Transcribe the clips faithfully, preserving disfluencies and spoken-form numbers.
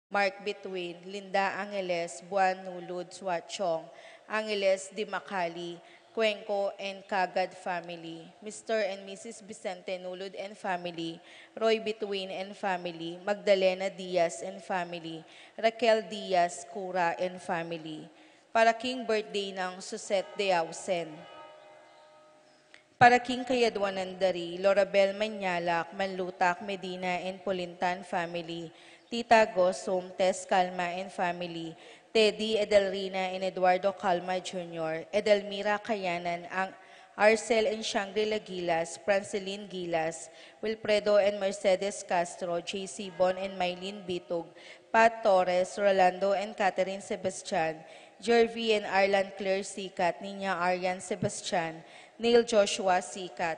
Mark Bituin, Linda Angeles, Buan Nulud Suachong, Angeles Dimacali, Cuenco and Cagad family, Mister and Missus Vicente Nulud and family, Roy Bituin and family, Magdalena Diaz and family, Raquel Diaz Cura and family. Para king birthday nang Susette de Ausen. Para king kayadwanan dari, Lorabel Manyalak, Manlutak, Medina and Polintan family, Tita Gosum, Tess Calma and family, Teddy, Edelrina and Eduardo Calma Junior, Edelmira Kayanan, ang Arcel and Shangri-La Gilas, Franceline Gilas, Wilfredo and Mercedes Castro, J C Bon and Mylene Bitug, Pat Torres, Rolando and Catherine Sebastian, Jervy and Arlan Claire Sikat, Nina Arian Sebastian, Neil Joshua Sikat,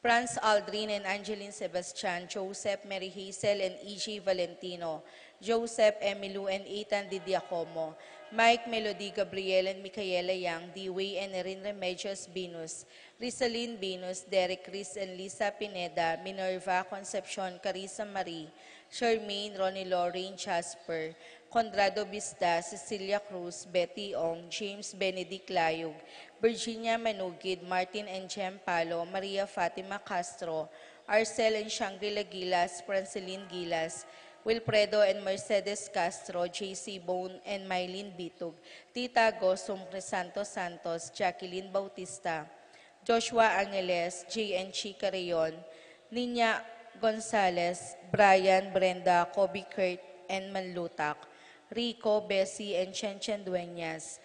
Franz Aldrin and Angeline Sebastian, Joseph, Mary Hazel and E J Valentino, Joseph, Emilu and Ethan Di Giacomo, Mike, Melody, Gabriel and Micaela Yang, Dewey and Erin Remedios Binus, Rizalin Binus, Derek Chris and Lisa Pineda, Minerva Concepcion, Carissa Marie, Charmaine, Ronnie Lorraine Jasper, Conrado Bisda, Cecilia Cruz, Betty Ong, James Benedict Layug, Virginia Manugid, Martin and Jem Palo, Maria Fatima Castro, Arcel and Shangri-La Gilas, Franceline Gilas, Wilfredo and Mercedes Castro, J C Bone and Mylene Bitug, Tita Gosum Crisanto Santos, Jacqueline Bautista, Joshua Angeles, J N G Carreon, Nina Gonzalez, Brian, Brenda, Kobe, Kurt and Manlutak, Rico, Bessie and Chen Chen Dueñas,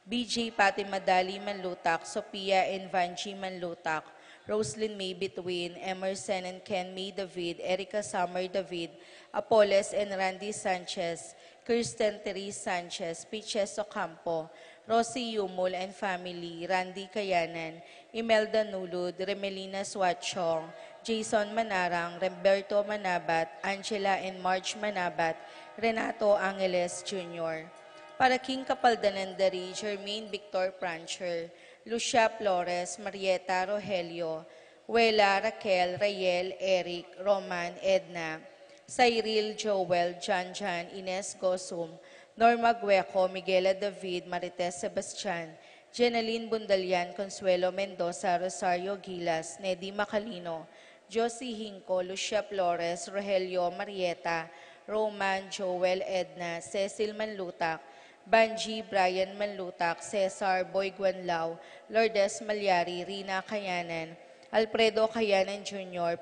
B J Pati Madali Manlutak, Sophia and Vanji Manlutak, Roslyn May Bituin, Emerson and Ken May David, Erica Summer David, Apoles and Randy Sanchez, Kirsten Therese Sanchez, Peaches Ocampo, Rosie Yumul and family, Randy Kayanan, Imelda Nulud, Remelina Suachong, Jason Manarang, Remberto Manabat, Angela and Marge Manabat, Renato Angeles Junior Para king kapaldanan dari Jermaine Victor Prancher, Lucia Flores, Marieta Rogelio, Wela, Raquel, Rayel, Eric, Roman, Edna, Cyril, Joel, Janjan, Ines Gosum, Norma Gueco, Miguela David, Marites Sebastian, Jeneline Bundalian, Consuelo Mendoza, Rosario Gilas, Nedi Macalino, Josie Hinco, Lucia Flores, Rogelio, Marieta, Roman, Joel, Edna, Cecil Manlutak, Banji, Brian Manlutak, Cesar, Boy Guanlao, Lourdes Malyari, Rina Kayanan, Alfredo Kayanan Junior,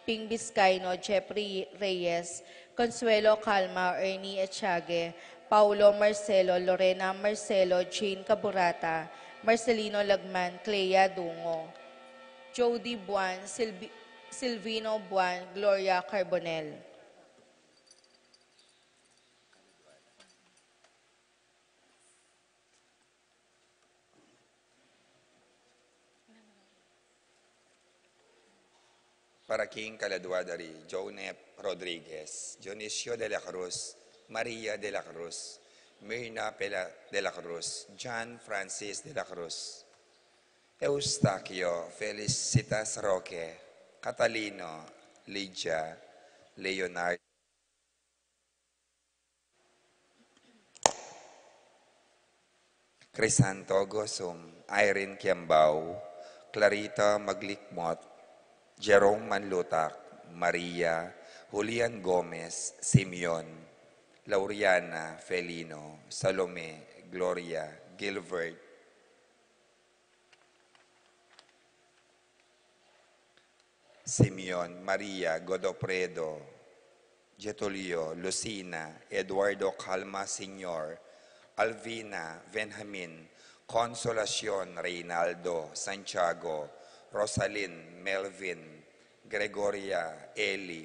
Ping Biscaino, Jeffrey Reyes, Consuelo Calma, Ernie Echage, Paulo Marcelo, Lorena Marcelo, Jane Caburata, Marcelino Lagman, Clea Dungo, Jody Buan, Silvi-, Silvino Buan, Gloria Carbonell. Para king kaladua dari Jonep Rodriguez, Dionisio de la Cruz, Maria de la Cruz, Mirna Pela de la Cruz, John Francis de la Cruz, Eustaquio Felicitas Roque, Catalino, Lydia, Leonardo, Crisanto Gosum, Irene Kiambao, Clarita Maglikmot, Jerome Manlutak, Maria, Julian Gomez, Simeon, Lauriana, Felino, Salome, Gloria, Gilbert, Simeon, Maria, Godofredo, Getulio, Lucina, Eduardo Calma Senior, Alvina, Benjamin, Consolacion, Reynaldo, Santiago, Rosalyn, Melvin, Gregoria, Eli,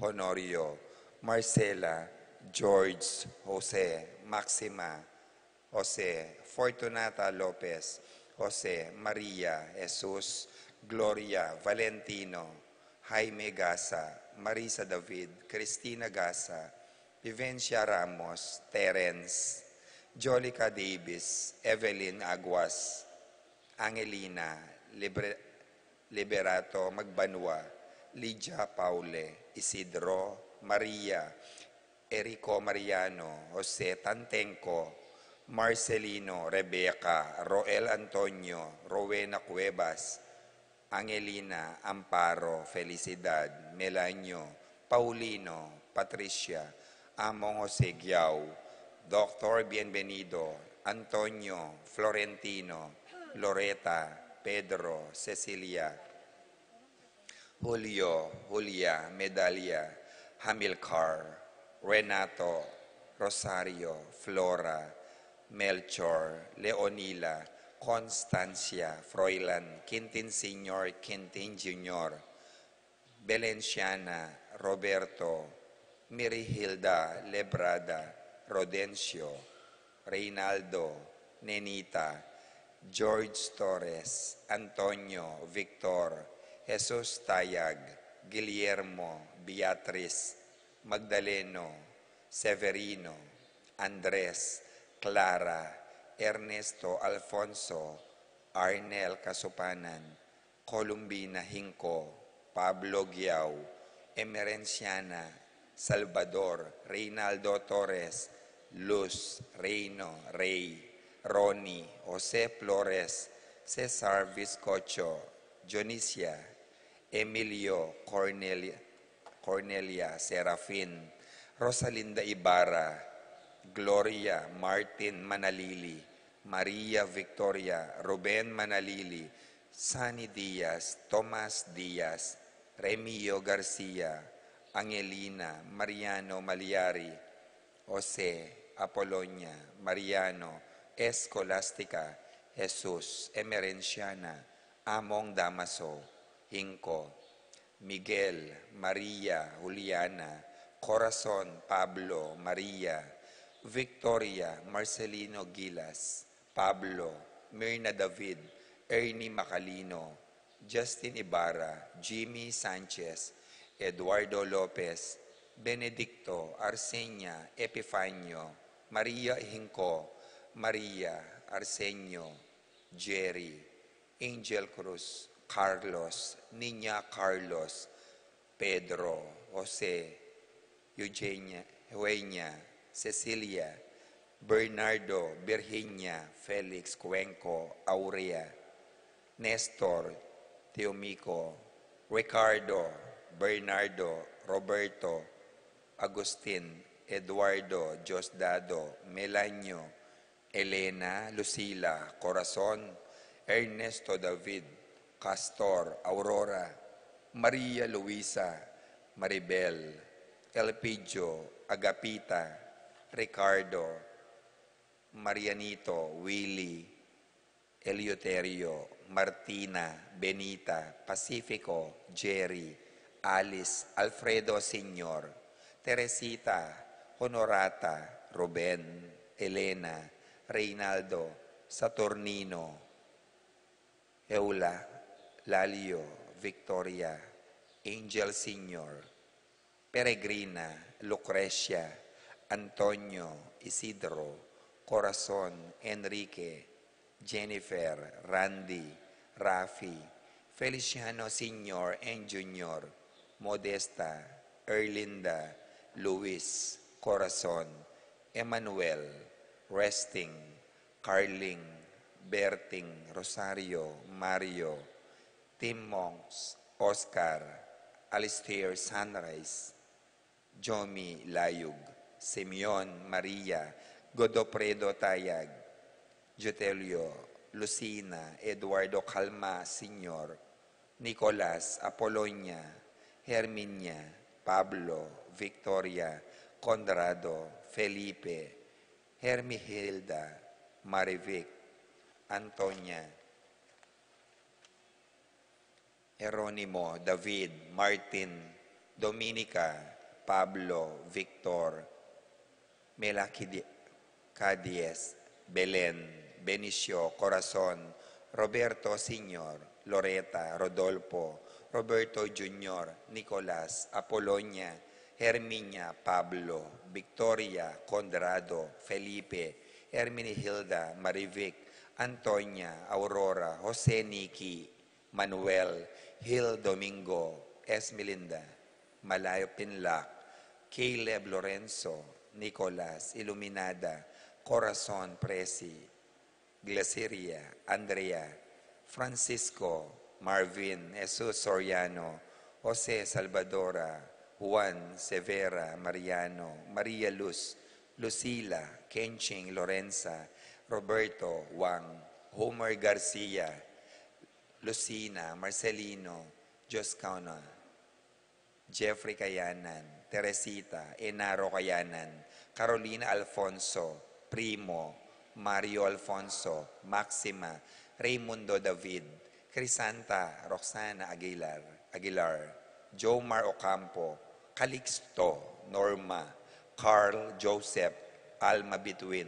Honorio, Marcela, George, Jose, Maxima, Jose, Fortunata Lopez, Jose, Maria, Jesus, Gloria, Valentino, Jaime Gasa, Marisa David, Cristina Gasa, Vivencia Ramos, Terence, Jolica Davis, Evelyn Aguas, Angelina, Libre-, Liberato Magbanua, Lydia Paule, Isidro, Maria, Erico Mariano, Jose Tantenco, Marcelino, Rebecca, Roel Antonio, Rowena Cuevas, Angelina, Amparo, Felicidad, Melanio, Paulino, Patricia, Among Jose Giao, Doctor Bienvenido, Antonio, Florentino, Loreta, Pedro, Cecilia, Julio, Julia, Medalia, Hamilcar, Renato, Rosario, Flora, Melchor, Leonila, Constancia, Froilan, Quintin Senior, Quintin Junior, Belenciana, Roberto, Mirihilda, Lebrada, Rodencio, Reynaldo, Nenita, George Torres, Antonio, Victor, Jesus Tayag, Guillermo, Beatriz, Magdaleno, Severino, Andres, Clara, Ernesto, Alfonso, Arnel Kasupanan, Columbina Hinco, Pablo Giao, Emerenciana, Salvador, Reynaldo Torres, Luz, Reino, Rey, Ronnie, Jose Flores, Cesar Vizcocho, Dionisia, Emilio, Cornelia, Cornelia, Serafin, Rosalinda Ibarra, Gloria, Martin Manalili, Maria Victoria, Ruben Manalili, Sunny Diaz, Tomas Diaz, Remio Garcia, Angelina, Mariano Maliari, Jose, Apolonia, Mariano, Escolastica, Jesus, Emerenciana, Among Damaso, Hinco, Miguel, Maria, Juliana, Corazon, Pablo, Maria, Victoria, Marcelino Gilas, Pablo, Mirna David, Ernie Macalino, Justin Ibarra, Jimmy Sanchez, Eduardo Lopez, Benedicto, Arsenia, Epifanio, Maria Hinco, Maria, Arsenio, Jerry, Angel Cruz, Carlos, Niña Carlos, Pedro, Jose, Eugenia, Eugenia, Cecilia, Bernardo, Virginia, Felix, Cuenco, Aurea, Nestor, Teomico, Ricardo, Bernardo, Roberto, Agustin, Eduardo, Diosdado, Melanio, Elena, Lucila, Corazon, Ernesto, David, Castor, Aurora, Maria Luisa, Maribel, Elpidio, Agapita, Ricardo, Marianito, Willy, Eleuterio, Martina, Benita, Pacifico, Jerry, Alice, Alfredo Senior, Teresita, Honorata, Ruben, Elena, Reynaldo, Saturnino, Eula, Lalio, Victoria, Angel Senior, Peregrina, Lucrecia, Antonio, Isidro, Corazon, Enrique, Jennifer, Randy, Rafi, Feliciano Senior and Junior, Modesta, Erlinda, Luis, Corazon, Emmanuel, Resting, Carling, Berting, Rosario, Mario, Tim Monks, Oscar, Alistair Sunrise, Jomi Layug, Simeon, Maria, Godofredo Tayag, Jotelio, Lucina, Eduardo Calma Senior, Nicolas, Apolonia, Herminia, Pablo, Victoria, Conrado, Felipe, Hermihilda, Marivic, Antonia, Jeronimo, David, Martin, Dominica, Pablo, Victor, Melquide-, Cadies, Belen, Benicio, Corazon, Roberto Senior, Loreta, Rodolfo, Roberto Junior, Nicolas, Apolonia, Herminia, Pablo, Victoria, Conrado, Felipe, Herminihilda, Marivic, Antonia, Aurora, Jose Nicky, Manuel, Hil Domingo, Esmelinda, Malayo Pinlac, Caleb Lorenzo, Nicolas, Iluminada, Corazon Presi, Glaciria, Andrea, Francisco, Marvin, Jesus Soriano, Jose Salvadora, Juan Severa, Mariano, Maria Luz, Lucila, Kenching, Lorenza, Roberto, Wang, Homer Garcia, Lucina, Marcelino, Joscauna, Jeffrey Kayanan, Teresita, Enaro Kayanan, Carolina Alfonso, Primo, Mario Alfonso, Maxima, Raymundo David, Crisanta, Roxana Aguilar, Aguilar, Jomar Ocampo, Calixto, Norma, Carl Joseph, Alma Bituin,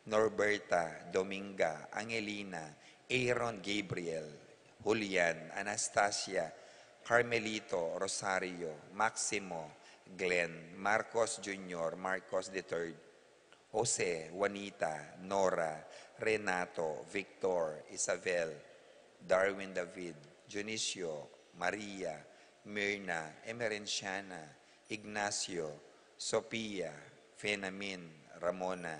Norberta, Dominga, Angelina, Aaron Gabriel, Julian, Anastasia, Carmelito, Rosario, Maximo, Glenn, Marcos Junior, Marcos the third, Jose, Juanita, Nora, Renato, Victor, Isabel, Darwin David, Dionisio, Maria, Mirna, Emerenciana, Ignacio, Sophia, Fenamin, Ramona.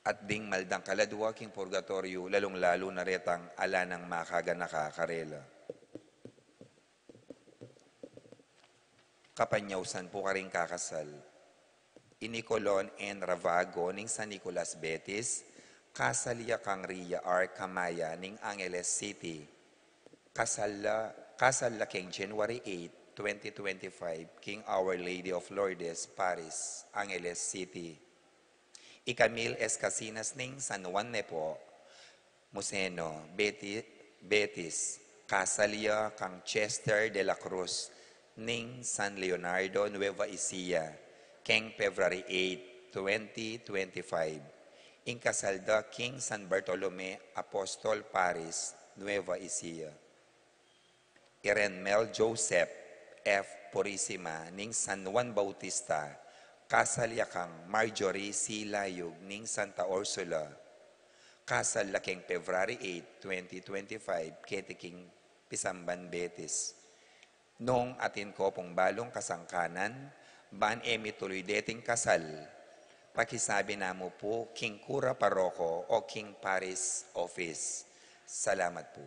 At ding maldang kaladua king purgatoryo, lalung-lalu na retang ala nang makaganaka karela. Kapanyausan pu karing kakasal. I Nicolon N. Ravago ning San Nicolas, Betis, kasal ya kang Ria R. Camaya ning Angeles City. Kasal la, kasal la keng January eight, twenty twenty-five, king Our Lady of Lourdes, Paris, Angeles City. I Camille S. Casinas ning San Juan Nepo, Museno, Beti-, Betis, kasal ya kang Chester de la Cruz ning San Leonardo, Nueva Ecija, keng February eight, twenty twenty-five. Ing kasal da king San Bartolome Apostol, Paris, Nueva Ecija. I Renmel Joseph F. Purisima ning San Juan Bautista, kasal ya kang Marjorie C. Layug ning Santa Ursula. Kasal la keng February eight, twenty twenty-five, keti king Pisamban, Betis. Nung atin ko pung balung kasangkanan, ban e mituluy deting kasal, pakisabi na mu pu king kura paroko o king parish office. Salamat pu.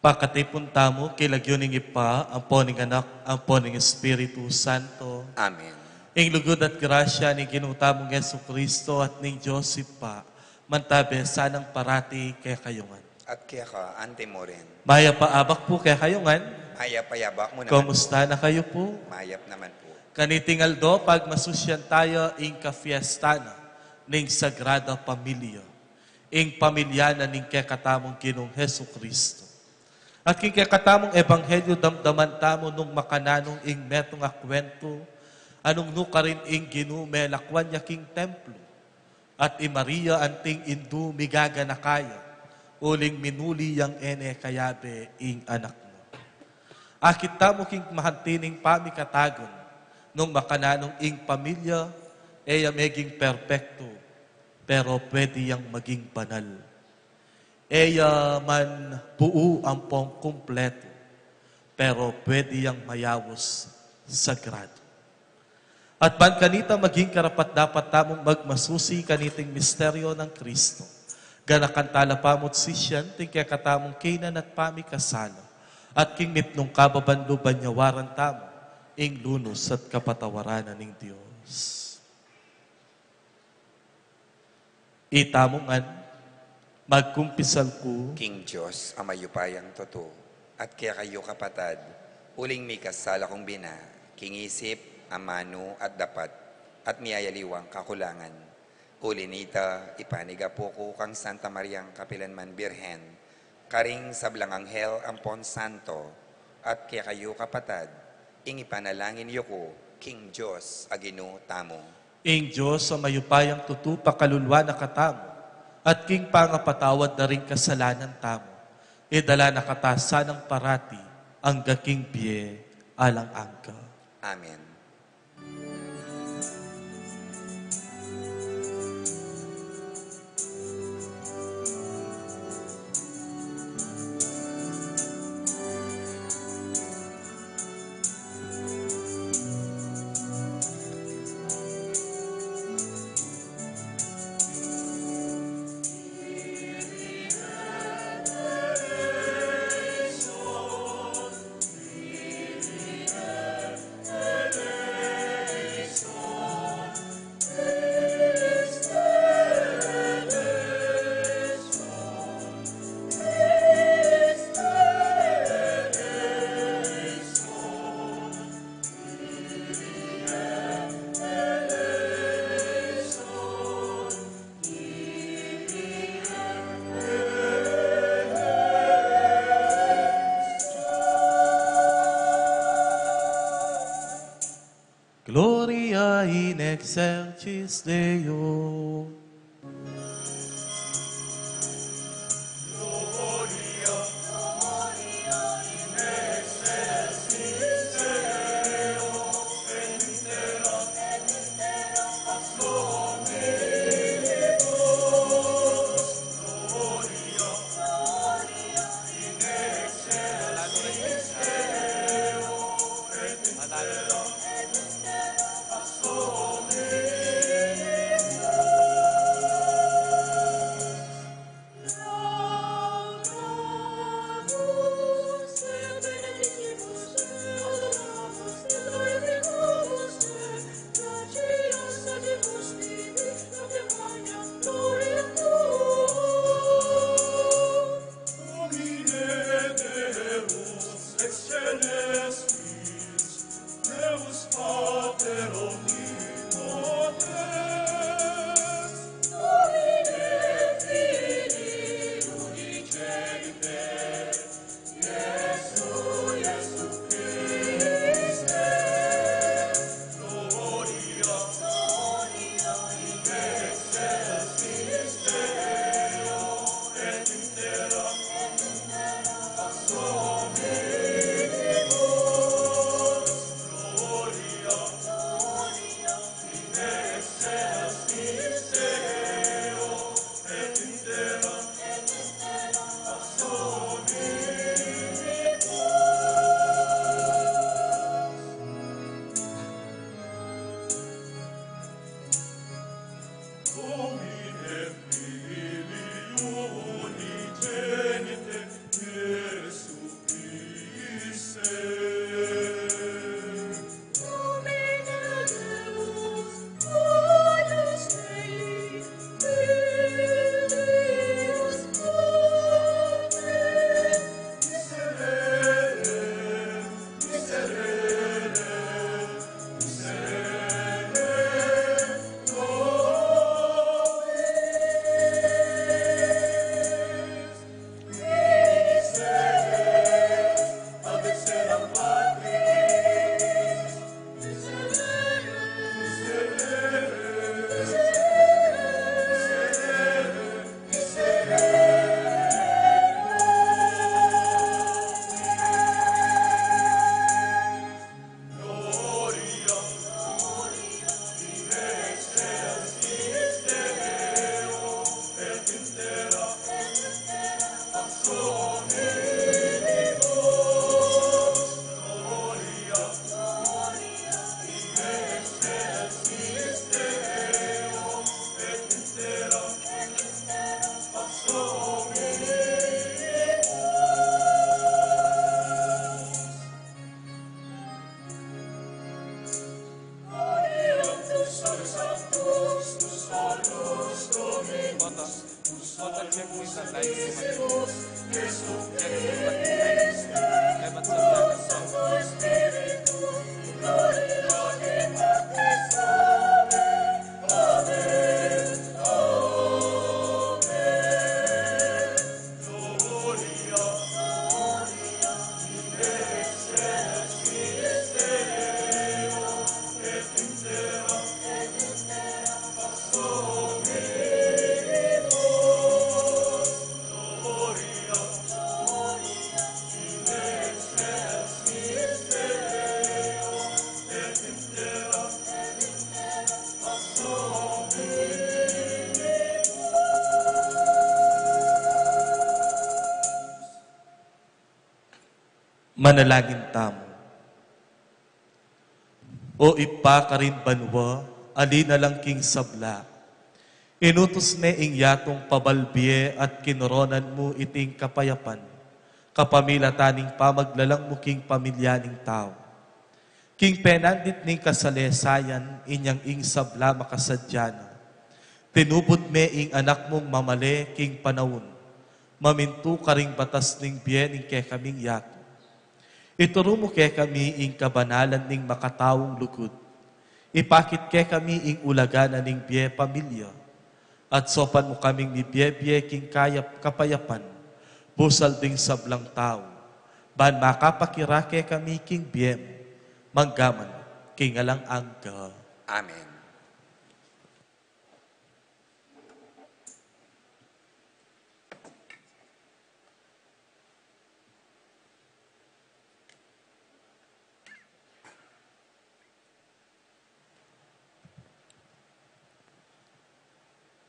Pakatipun tamu king lagyu ning Ibpa, ampo ning Anak, ampo ning Espiritu Santo. Amen. Ing lugud at grasya ning Ginu tamung Jesucristo at ning Dios Ibpa, mantabe sanang parati kekayu ngan. At keka antimurin. Mayap a abak pu kekayu ngan. Mayap a abak mu naman. Kumusta na kayu pu? Mayap naman pu. Kaniting aldo, pagmasusyan taya ing kafiesta na ning Sagrada Familia, ing pamilya na ning kekatamung Ginung Jesucristo. At king kekatamung ebanghelyo, damdaman tamu nung makananu ing metung a kwentu, a nung nukarin ing Ginu melakwan ya king templo, at i Maria anting indu migaganaka ya, uling minuli yang e ne kayabe ing anak na. Akit tamu king makantining pamikatagun, nung makananu ing pamilya, e ya meging perpektu, pero pwede yang maging banal. E ya man buu ampong kumpletu, pero pwede yang mayaus sagradu. At ban kanita maging karapat-dapat tamung magmasusi kaniting misteryo nang Kristo, ganakan tala pamu't sisian ing kekatamung kaynan at pamikasala, at king mipnung kababan lub banyawaran tamu ing lunus at kapatawaran na ning Dios. Itamu ngan, magkumpisal ku king Dios a mayupayang tutu, at kekayu kapatad, uling mikasala kung bina, king isip, amanu, at dapat, at miyayaliwang kakulangan. Uli nita, ipanigapu ku kang Santa Mariang kapilanman Birhen, karing sablang anghel ampon santo, at kekayu kapatad, ing ipanalangin yu ku king Dios a Ginu tamu. Ing Dios a mayupayang tutu pakaluluan na katamu, at king pangapatawad da ring kasalanan tamu, idala na kata sanang parati angga king bie alang angga. Amen. Gloria in excelsis Deo. Manalangin tamu. O Ibpa karin banua, ali na lang king sabla, inutus ne ing yatung pabalbie at kinoronan mu iting kapayapan kapamilatan ning pamaglalang mu king pamilya ning tau. King penandit ning kasalesayan, inyang ing sabla makasadya na, tinubud me ing Anak mung mamale king panaun, mamintu karing batas ning bie ning kekaming yatu. Ituru mu kekami ing kabanalan ning makataung lugud. Ipakit kekami ing ulaga na ning bie pamilya. At saupan mu kaming mibie-bie king kayap-, kapayapan, busal ding sablang tau, ban makapakirake kami king bie mu, mangga man king alang angga. Amen.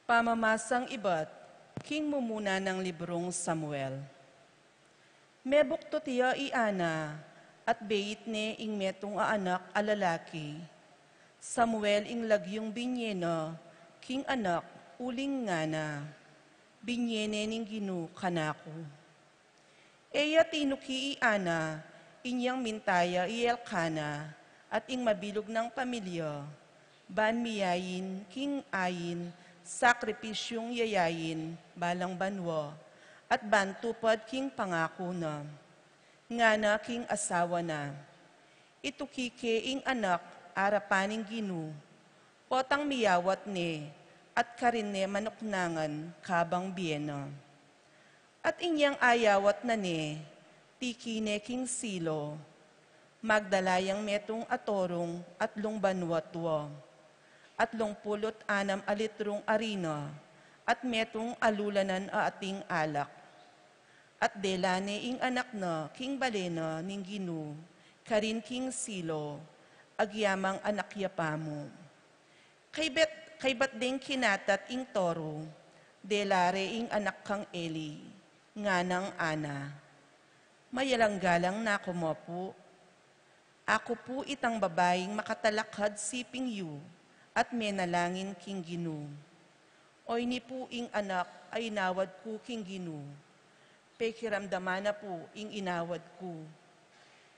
Pamamasang ibat king mumuna nang librung Samuel. Mebuktut ya i Ana, at beit ne ing metung a anak a lalaki. Samuel ing lagyung binie na king anak, uling ngana, "Binie ne ning Ginu kanaku." E ya tinuki i Ana inyang minta ya i Elkana at ing mabilug nang pamilya, ban miyain king ain sakripisyung yayain balang banua, at ban tupad king pangaku na. Ngana king asawa na, "Ituki ke ing anak arapan ning Ginu, potang miyawat ne, at karin ne manuknangan kabang bie na." At inyang ayawat na ne, tiki ne king Silo, magdala yang metung a torung atlung banua tua, atlung pulu't anam a litrung arina, at metung a lulanan a ating alak. At dela ne ing anak na king bale na ning Ginu, karin king Silo, agyamang anak ya pamu. Kaybat, kaybat deng kinatat ing toru, dela re ing anak kang Eli, nganang Ana, "Mayalang galang na ku mu pu. Aku pu itang babaing makatalakad siping yu at menalangin king Ginu. Oyni pu ing anak a inawad ku king Ginu. Pekiramdaman na pu ing inawad ku.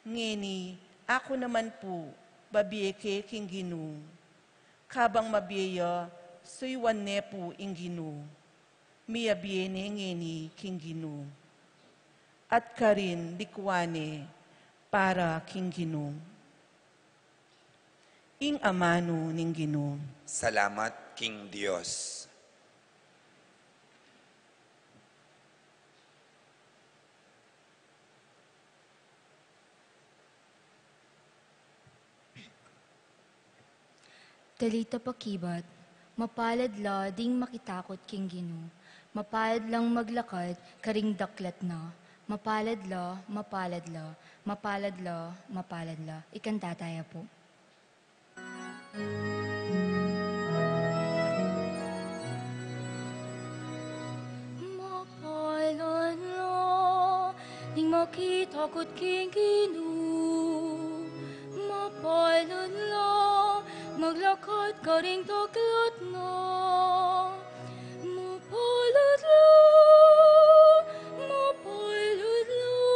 Ngeni, aku naman pu, babie ke king Ginu. Kabang mabie ya, suyuan ne pu ing Ginu. Miyabie ne ngeni king Ginu." At karin likwan ne para king Ginu. Ing amanu ning Ginu. Salamat king Dios. Talita pakibat, mapalad la ding makitakut king Ginu, mapalad lang maglakad karing daklat na, mapalad la, mapalad la, mapalad la, mapalad la. Ikanta taya pu. Mapalad la ding makitakut king Ginu, mapalad la maglakad karing daklat na. Mapalad la, mapalad la,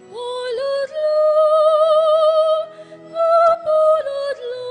mapalad la, mapalad la.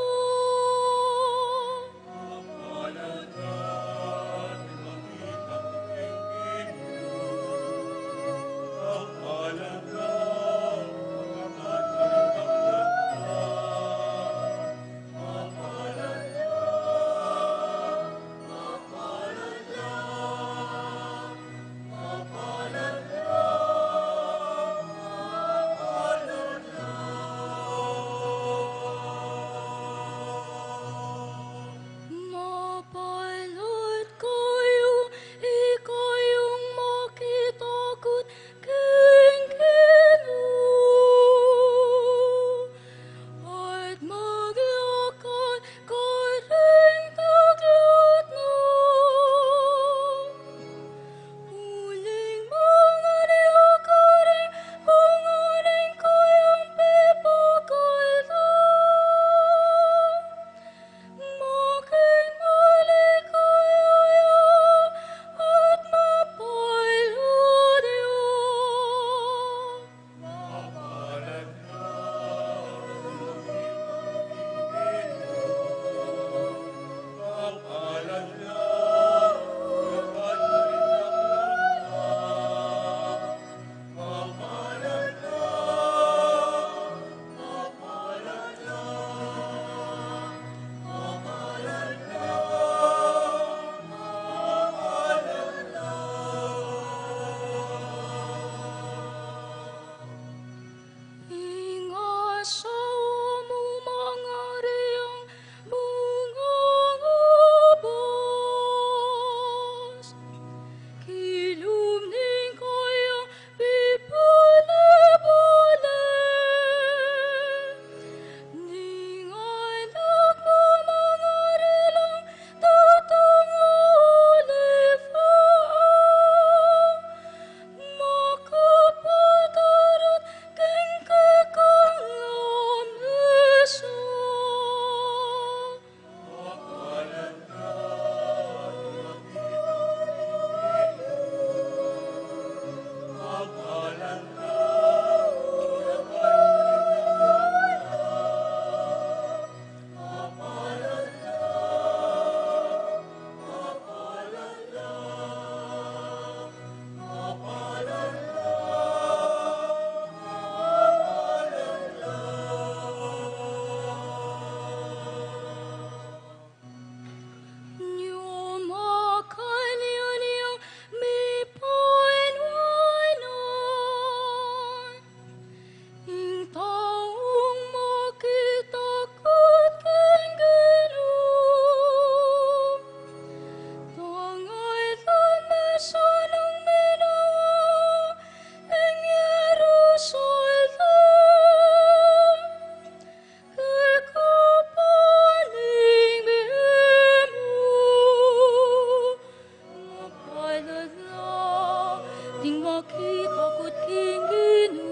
Makitakut king Ginu,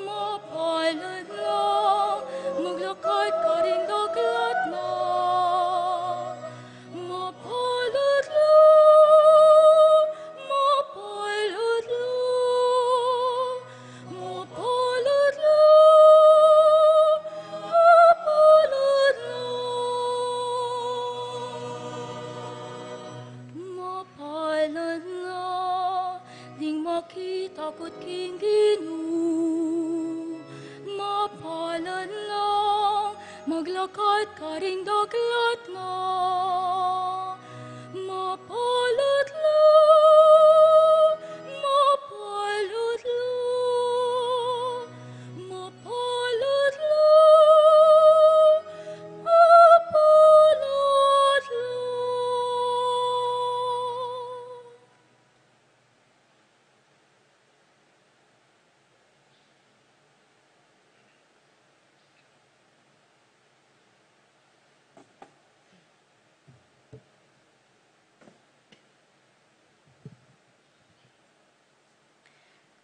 mapalad la, maglakad karing dagat na. Mapalad la, mapalad la, mapalad la, mapalad la. Mapalad la ding makitakut king Ginu. Mapalad la maglakad karing dagat na. Mapalad la, mapalad la, mapalad la, mapalad la.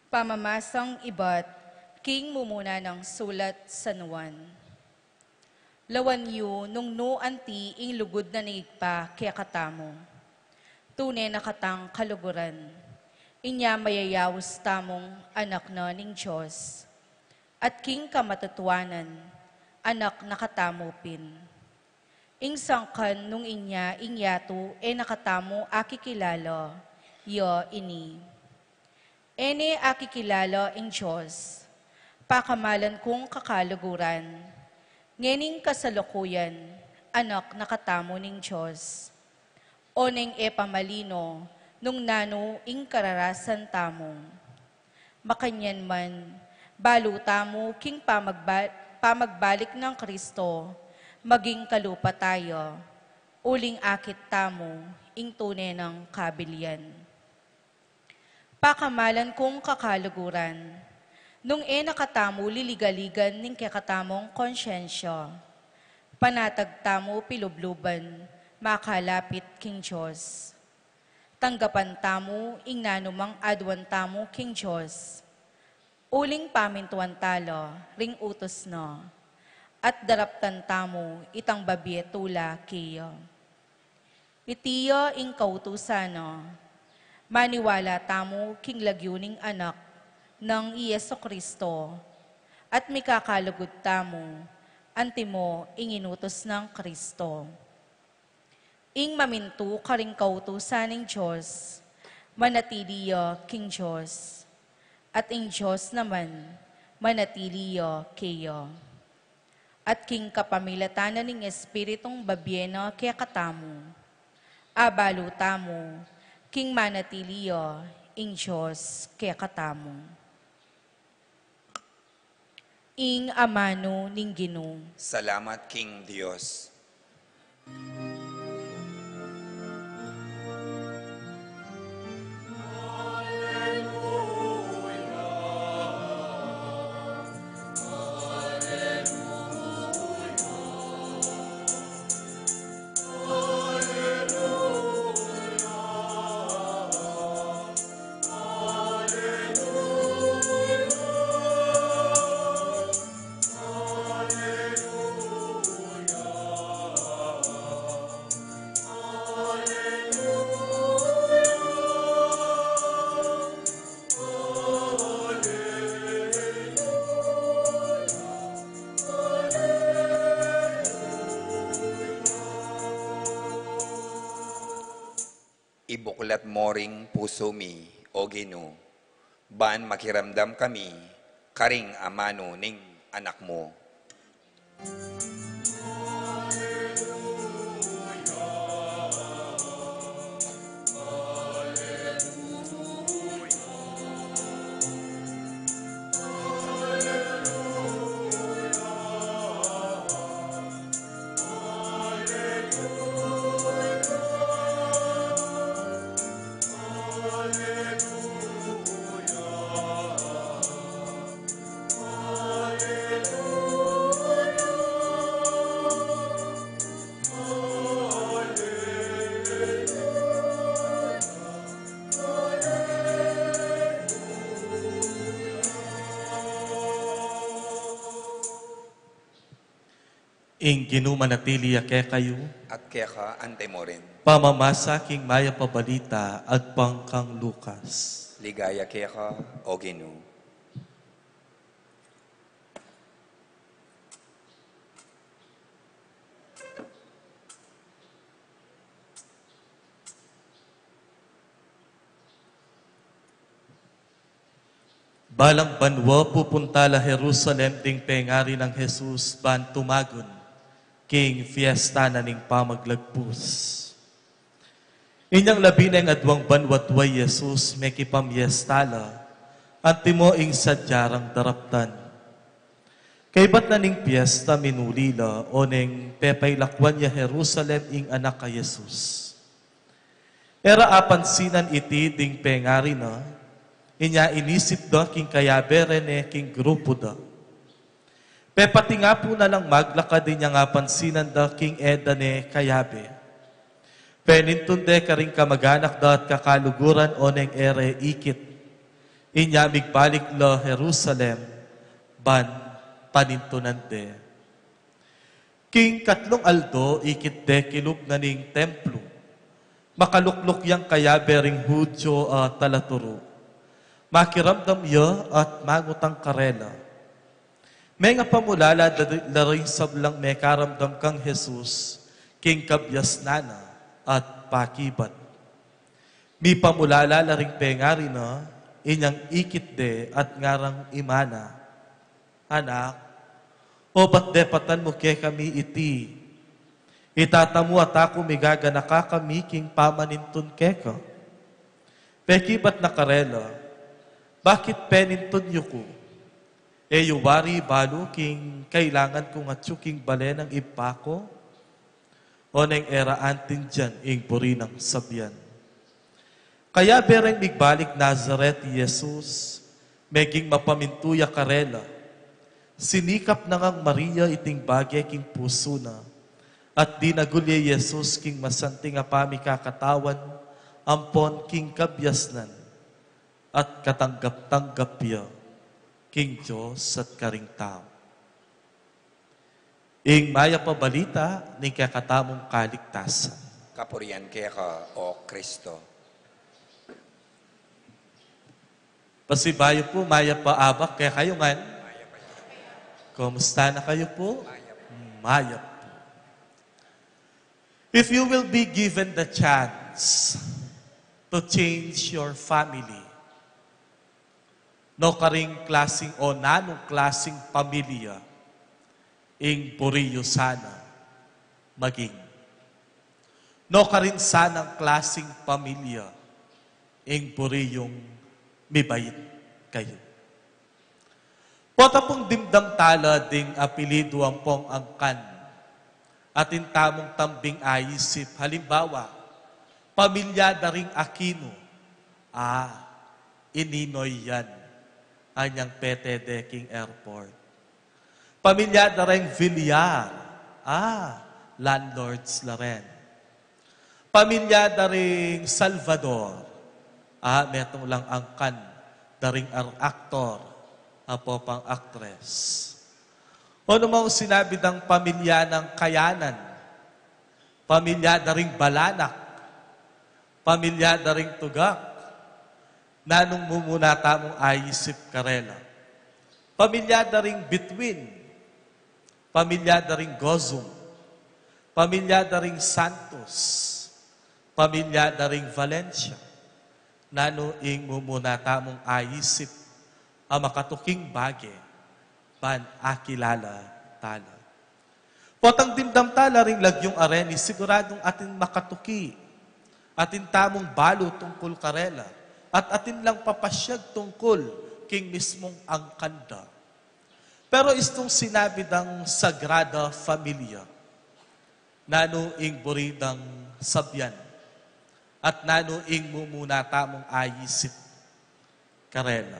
Pamamasang ibat king mumuna nang sulat San Juan. Lawan yu nung nu anti ing lugud na ning Ibpa kekatamu. Tune na katang kaluguran. Inya mayayaus tamung anak na ning Dios. At king kamatutuanan, anak na katamu pin. Ing sangkan nung inya ing yatu e na katamu akikilala, ya ini. E ne akikilala ing Dios. Pakamalan kung kakaluguran, ngening kasalukuyan, anak na katamu ning Dios. Oneng e pa malino nung nanu ing kararasan tamu. Makanyan man, balu tamu king pamagba-, pamagbalik nang Kristo, maging kalupa taya, uling akit tamu ing tune nang kabilian. Pakamalan kung kakaluguran, nung e na katamu liligaligan ning kekatamung konsyensya, panatag tamu pilubluban makalapit king Dios. Tanggapan tamu ing nanumang aduan tamu king Dios. Uling pamintuan tala ring utus na, at daraptan tamu itang babie tula keya. Iti ya ing kautusan na, maniwala tamu king lagyu ning Anak nang i Jesu-Kristo, at mikakalugud tamu antimo ing inutus nang Kristo. Ing mamintu karing kautusan ning Dios, manatili ya king Dios, at ing Dios naman, manatili ya keya. At king kapamilatan na ning Espiritung babie na kekatamu, abalu tamu king manatili ya ing Dios kekatamu. Ing amanu ning Ginu. Salamat king Dios. Ibuklat mo ring pusu mi, O Ginu, ban makiramdam kami karing amanu ning Anak mu. Ing Ginu manatili ya kekayu. At keka anti mu rin. Pamamasa king Mayap a Balita agpang kang Lucas. Ligaya keka, O Ginu. Balang banua pupunta la Jerusalem ding pengari nang Jesus ban tumagun king fiesta na ning Pamaglagpus. Inyang labi neng aduang banua tuay Jesus mekipamiesta la, antimo ing sadya rang daraptan. Kaybat na ning piesta minuli la, oneng pepailakuan ya Jerusalem ing anak a Jesus. E ra apansinan iti ding pengari na, inya inisip da king kayabe rene king grupu da. Pepati nga pu na lang maglakad inyang apansinan da king e da ne kayabe. Penintun de karing kamaganak da at kakaluguran oneng e re ikit. Inya migbalik la Jerusalem ban panintunan de. King katlung aldo ikit de kilub na ning templo. Makalukluk yang kayabe ring Judio a talaturu. Makiramdam ya at mangutang karela. Mengapamulala da, da ring sablang mekaramdam kang Jesus king kabiasnan na at pakibat. Mipamulala la ring pengari na, inyang ikit de at ngarang imana, Anak, obat depatan mu kekami iti. I tata mu at aku migaganaka kami king pamanintun keka. Pekibat na karela, Bakit penintun yu ku? E yu wari balu king kailangan kung atyu king bale nang Ibpa ku? Oneng e ra antindian ing buri nang sabian. Kayabe reng migbalik Nazaret i Jesus, meging mapamintu ya karela. Sinikap na ngang Maria iting bage king pusu na, at dinagul ya i Jesus king masanting a pamikakatawan ampon king kabiasnan, at katanggap-tanggap ya king Dios at karing tau. Ing mayap a balita ning kekatamung kaligtasan. Kapurian keka, O Kristo. Pasibayu pu, mayap a abak kekayu ngan. Mayap a. Kumusta na kayu pu? Mayap. Mayap pu. If you will be given the chance to change your family, no karing klasing o nanung klasing pamilya ing buri yu sana maging? No karin sanang klasing pamilya ing buri yung mibait kayu? Pota pung dimdam tala ding apelidu ampong angkan, atin tamung tambing aisip. Halimbawa, pamilya da ring Aquino, a, i Ninoy yan, anyang pete de king airport. Pamilya da ring Villar, a, landlords la ren. Pamilya da ring Salvador, a, metung lang angkan da ring ar-, aktor ampong aktres. O nung sinabi dang pamilya nang Kayanan, pamilya da ring Balanak, pamilya da ring Tugak, nanung mumuna tamung aisip karela? Pamilya da ring Bituin, pamilya da ring Gozum, pamilya da ring Santos, pamilya da ring Valencia, nanu ing mumuna tamung aisip a makatuking bage ban akilala tala? Potang dimdam tala ring lagyung Areni, siguradung atin makatuki, atin tamung balu tungkul karela, at atin lang papasyag tungkul king mismung angkan da. Pero istung sinabi dang Sagrada Familia, nanu ing buri dang sabian, at nanu ing mumuna tamung aisip karela?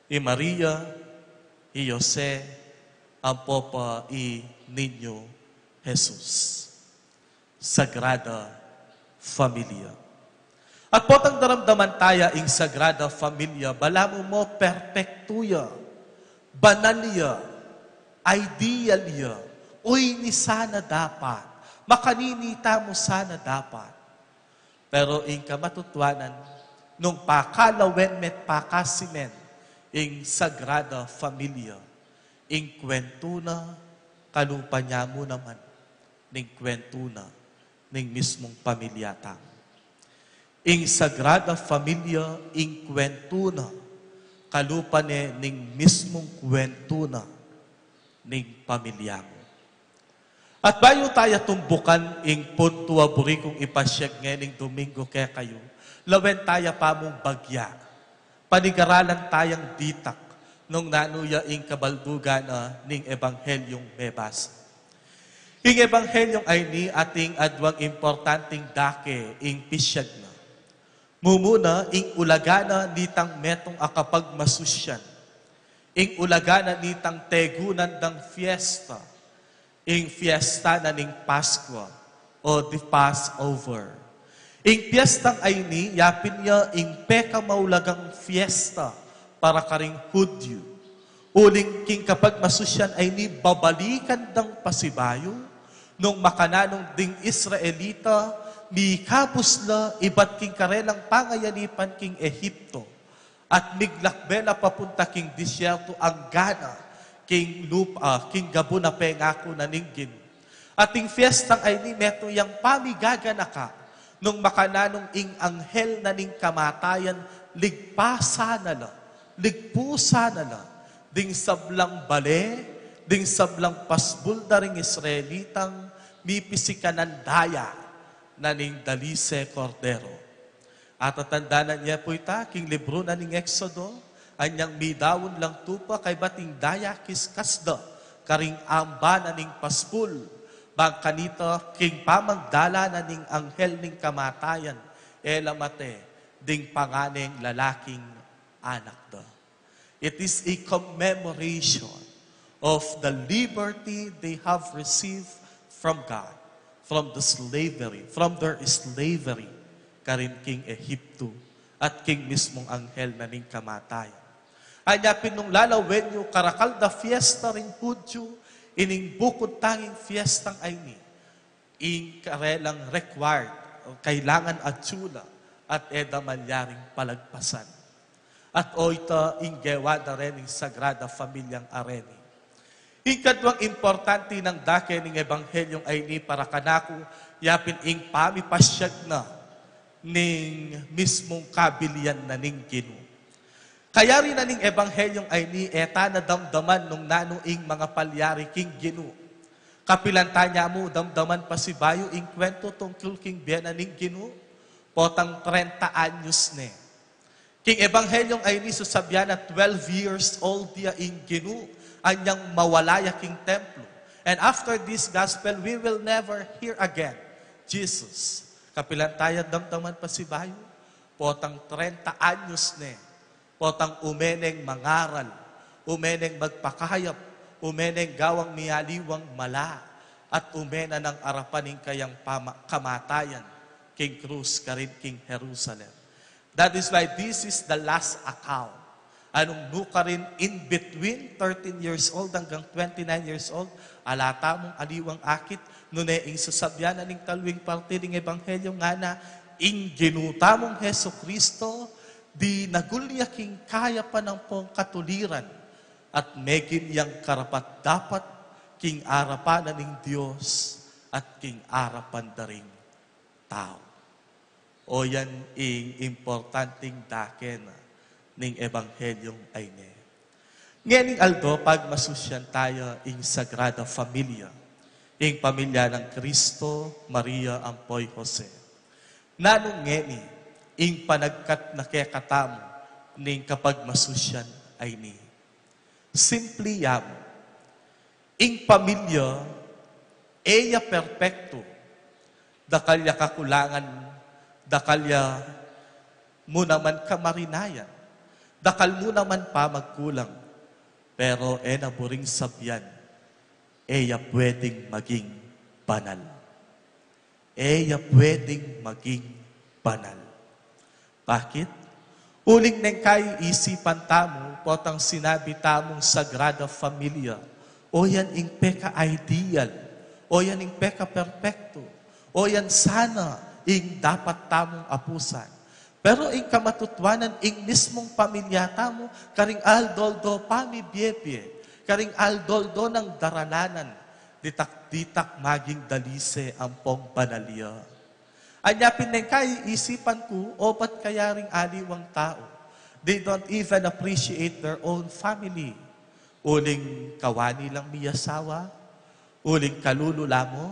I Maria, i Jose, ampo pa i Niño Jesus. Sagrada Familia. At potang daramdaman taya ing Sagrada Familia, balamu mo perpektu ya, banal ya, ideal ya, Uyni sana dapat, makanini tamu sana dapat. Pero ing kamatutuanan, nung pakalawen me't pakasimen ing Sagrada Familia, ing kwentu na, kalupa ne mu naman ning kwentu na ning mismung pamilya tamu. Ing Sagrada Familia, ing kwentu na, kalupa ne ning mismung kwentu na ning pamilya mu. At bayu taya tumbukan ing puntu a buri kung ipasyag ngening Domingo kekayu, lawen taya pa mung bagya, panigaralan tayang ditak nung nanu ya ing kabaldugan na ning Ebanghelyung mebasa. Ing Ebanghelyung ayni atin aduang importanting dake ing pisyag na. Mumuna, ing ulaga na nitang metung a kapagmasusyan. Ing ulaga na nitang tegunan dang fiesta. Ing fiesta na ning Paskwa o the Passover. Ing fiestang ayni, yapin ya ing pekamaulagang fiesta para karing Hudyu. Uling king kapagmasusyan ayni babalikan dang pasibayu, nung makananung ding Israelita, mikabus la ibat king karelang pangayanipan king Ehipto, at miglakbe la papunta king disyerto anggana king lupa, king gabun a pengaku na ning Ginu. At ing fiestang ayni metung yang pamigaganaka, nung makananung ing anghel na ning kamatayan, ligpasan na la, ligpusan na la, ding sablang bale, ding sablang pasbul da ring Israelitang mipisikan nang daya na ning dalise kordero. Atatandanan ye pu ita king libru na ning Eksodo, anyang midaun lang tupa kaybat ing daya kiskas da karing amba na ning pasbul, bang kanita king pamagdala na ning anghel ning kamatayan, e la mate ding panganeng lalaking anak da. It is a commemoration of the liberty they have received from God, from the slavery, from their slavery, karin king Ehipto, at king mismung anghel na ning kamatayan. Anya pin nung lalawen yu, karakal da fiesta ring Hudyu, ining bukut tanging fiestang ayni, ing karelang required, o kailangan atyu la, at e da malyaring palagpasan. At o ita ing gewa da reng Sagrada Familiang areni. Ing kaduang importante nang dake ning Ebanghelyung ayni para kanaku, yapin ing pamipasyag na ning mismung kabilian na ning Ginu. Kayari na ning Ebanghelyung ayni, e ta na damdaman nung nanu ing mangapalyari king Ginu. Kapilan taya mu damdaman pasibayu ing kwentu tungkul king bie na ning Ginu? Potang trenta anyos ne. King Ebanghelyung ayni, susabyan na twelve years old ya ing Ginu, anyang mawala ya king templo. And after this gospel, we will never hear again Jesus. Kapilan taya damdaman pasibayu? Potang trenta anyos ne. Potang ume neng mangaral, ume neng magpakayap, ume neng gawang mialiwang mala, at ume na nang arapan ing kayang pama-, kamatayan king krus karin king Jerusalem. That is why this is the last account. Anung nukarin, in between thirteen years old hanggang twenty-nine years old, ala tamung aliwang akit, nune ing sasabyan na ning talwing parte ning Ebanghelyo ngana, ing Ginu tamung Jesucristo, dinagul ya king kayapan ampong katuliran, at megin yang karapat-dapat king arapan na ning Dios at king arapan da ring tau. O yan ing importanting dake na ning Ebanghelyung ayni. Ngening aldo, pagmasusyan taya ing Sagrada Familia, ing pamilya nang Cristo, Maria, ampo i Jose. Nanu ngeni ing panagkat na kekatamu ning kapagmasusyan ayni? Simpli ya mu. Ing pamilya, e ya perpektu. Dakal ya kakulangan, dakal ya mu naman kamarinayan, dakal mu naman pamagkulang. Pero e na buring sabyan, e ya pwedeng maging banal. E ya pwedeng maging banal. Bakit? Uling neng kaisipan tamu, potang sinabi tamung Sagrada Familia, O yan ing peka-ideal, o yan ing peka-perpektu, o yan sana ing dapat tamung apusan. Pero ing kamatutuanan, ing mismung pamilya tamu, karing aldo-aldo pamibie-bie, karing aldo-aldo nang daralanan, ditak-ditak maging dalise ampong banal ya. Anya pin neng kaisipan ku, obat kaya ring aliwang tau, they don't even appreciate their own family. Uling kawani lang miyasawa, uling kalulu la mu,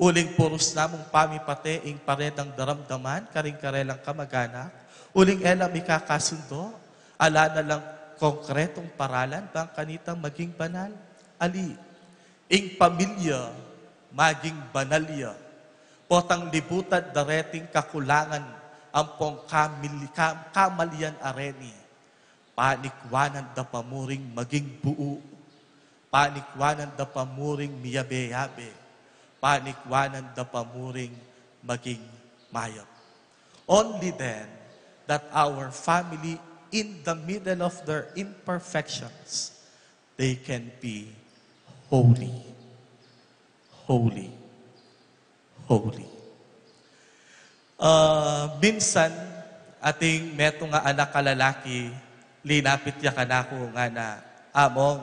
uling purus namung pamipate ing paredang daramdaman karing karelang kamaganak, uling e la mikakasundo, ala na lang konkretong paralan bang kanita maging banal. Ali, ing pamilya maging banal ya, potang libutad da reting kakulangan ampong kamili-, kam-, kamalian a reni, panikwanan da pa mu ring maging buu, panikwanan da pa mu ring miyabe-yabe, panikwanan da pa mu ring maging mayap. Only then that our family, in the middle of their imperfections, they can be holy. Holy. Holy. Ah, minsan, atin metung a anak a lalaki, linapit ya kanaku ngana, "Among,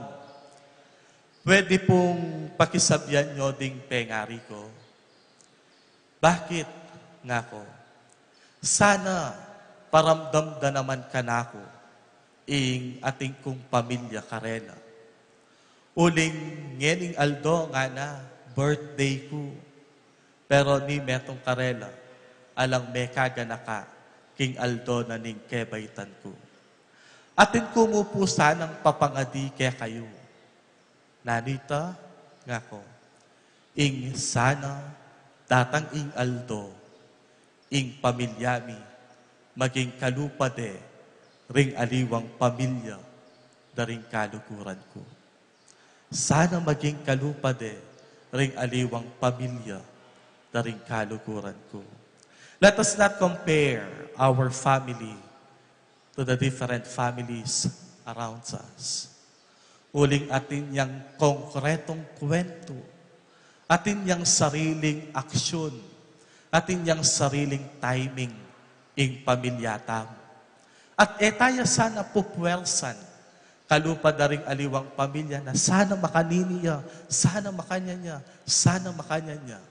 pwede pung pakisabian yu ding pengari ku?" "Bakit?" ngaku. "Sana paramdam da naman kanaku ing atin kung pamilya karela. Uling ngening aldo," ngana, "birthday ku. Pero ni metung karela, alang mekaganaka king aldo na ning kebaitan ku. Atin ku mu pu sanang papangadi kekayu." "Nanu ita?" ngaku. "Ing sana datang ing aldo, ing pamilya mi maging kalupa de ring aliwang pamilya da ring kaluguran ku. Sana maging kalupa de ring aliwang pamilya da ring kaluguran ku." Let us not compare our family to the different families around us. Uling atin yang konkretong kuwentu, atin yang sariling aksyon, atin yang sariling timing ing pamilya tamu. At e taya sana pupwersan kalupa da ring aliwang pamilya na sana makanini ya, sana makanyan ya, sana makanyan ya.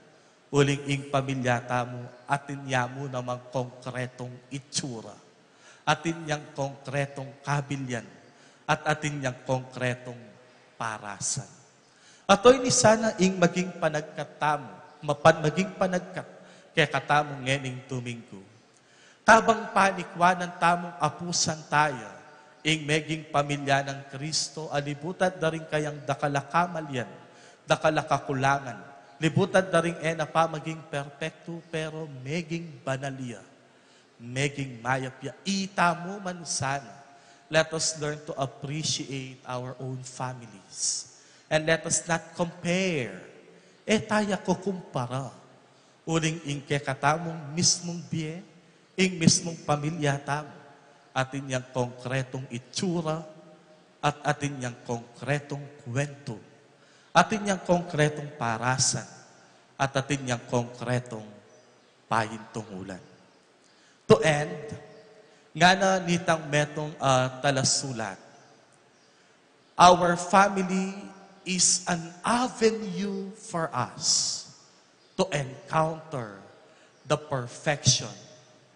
Uling ing pamilya tamu, atin ya mu namang konkretong itsura, atin yang konkretong kabilyan, at atin yang konkretong parasan. At oyni sana ing maging panagkat tamu, mapan-, maging panagkat kekatamung ngening Dominggu. Kabang panikwanan tamung apusan taya ing meging pamilya nang Kristo a libutad da ring kayang dakal a kamalian, dakal a kakulangan, libutad da ring e na pa maging perpektu, pero meging banal ya, meging mayap ya, itamu man sana. Let us learn to appreciate our own families. And let us not compare. E taya kukumpara. Uling ing kekatamung mismung bie, ing mismung pamilya tamu, atin yang konkretong itsura, at atin yang konkretong kuwentu, atin yang konkretong parasan, at atin yang konkretong paintungulan. To end, ngana nitang metung a talasulat, "Our family is an avenue for us to encounter the perfection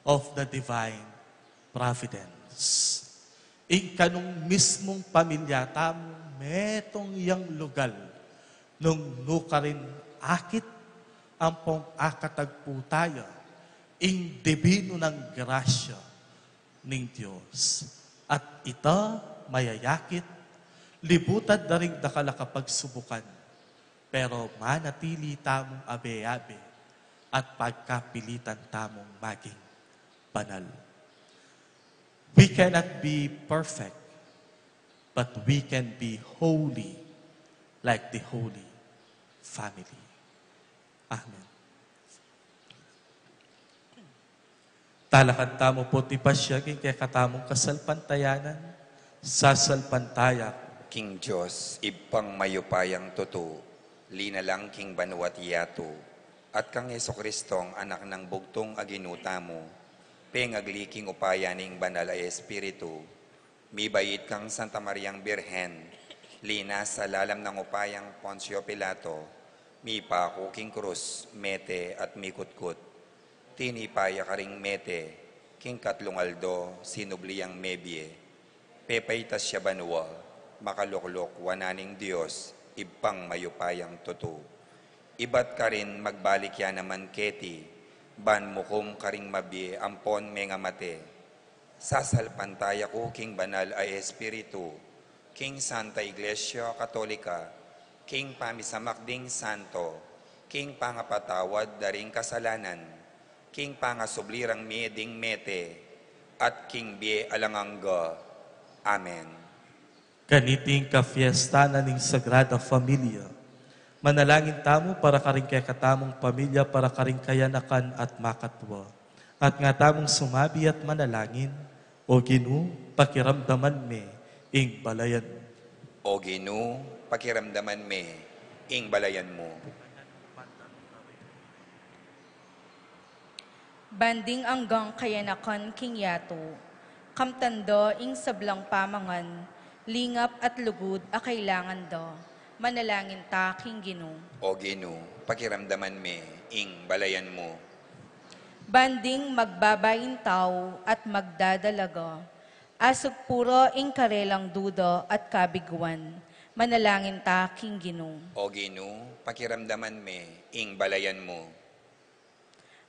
of the divine providence." Ing kanung mismung pamilya tamu, metung yang lugal nung nukarin akit ampong akatagpu taya ing dibinu nang grasya ning Dios. At ita mayayakit, libutad da ring dakal a kapagsubukan, pero manatili tamung abe-abe at pagkapilitan tamung maging banal. We cannot be perfect, but we can be holy like the Holy Family. Amen. Talakad tamu pu ti pasiag ing kekatamung kasalpantayanan, sasalpantaya King Dios, Ibpang mayupayang tutu, linalang king banua't yatu, at kang Jesucristong Anak nang bugtung a Ginu tamu, pengagli king upaya ning Banal a Espiritu, mibait kang Santa Mariang Birhen, linasa lalam nang upayang Poncio Pilato, mipaku king krus, mete at mikutkut. Tinipa ya karing mete, king katlung aldo, sinubli yang mebie. Pepaitas ya banua, makalukluk wanan ning Dios, Ibpang mayupayang tutu. Ibat karin magbalik ya naman keti, ban mukum karing mabie ampon mengamate. Sasalpantaya ku king Banal a Espiritu, king Santa Iglesia Katolika, king pamisamak ding santo, king pangapatawad da ring kasalanan, king pangasubli rang mie ding mete, at king bie alang angga. Amen. Kaniting kafiesta na ning Sagrada Familia, manalangin tamu para karing kekatamung pamilya, para karing kayanakan at makatwa. At nga tamung sumabi at manalangin, O Ginu, pakiramdaman me ing balayan mu. O Ginu, pakiramdaman me ing balayan mu. Ban ding anggang kayanakan king yatu, kamtan da ing sablang pamangan, lingap at lugud a kailangan da, manalangin ta king Ginu. O Ginu, pakiramdaman me ing balayan mu. Ban ding magbaba ing tau at magdadalaga, asugpu ra ing karelang duda at kabiguan, manalangin ta king Ginu. O Ginu, pakiramdaman me ing balayan mu.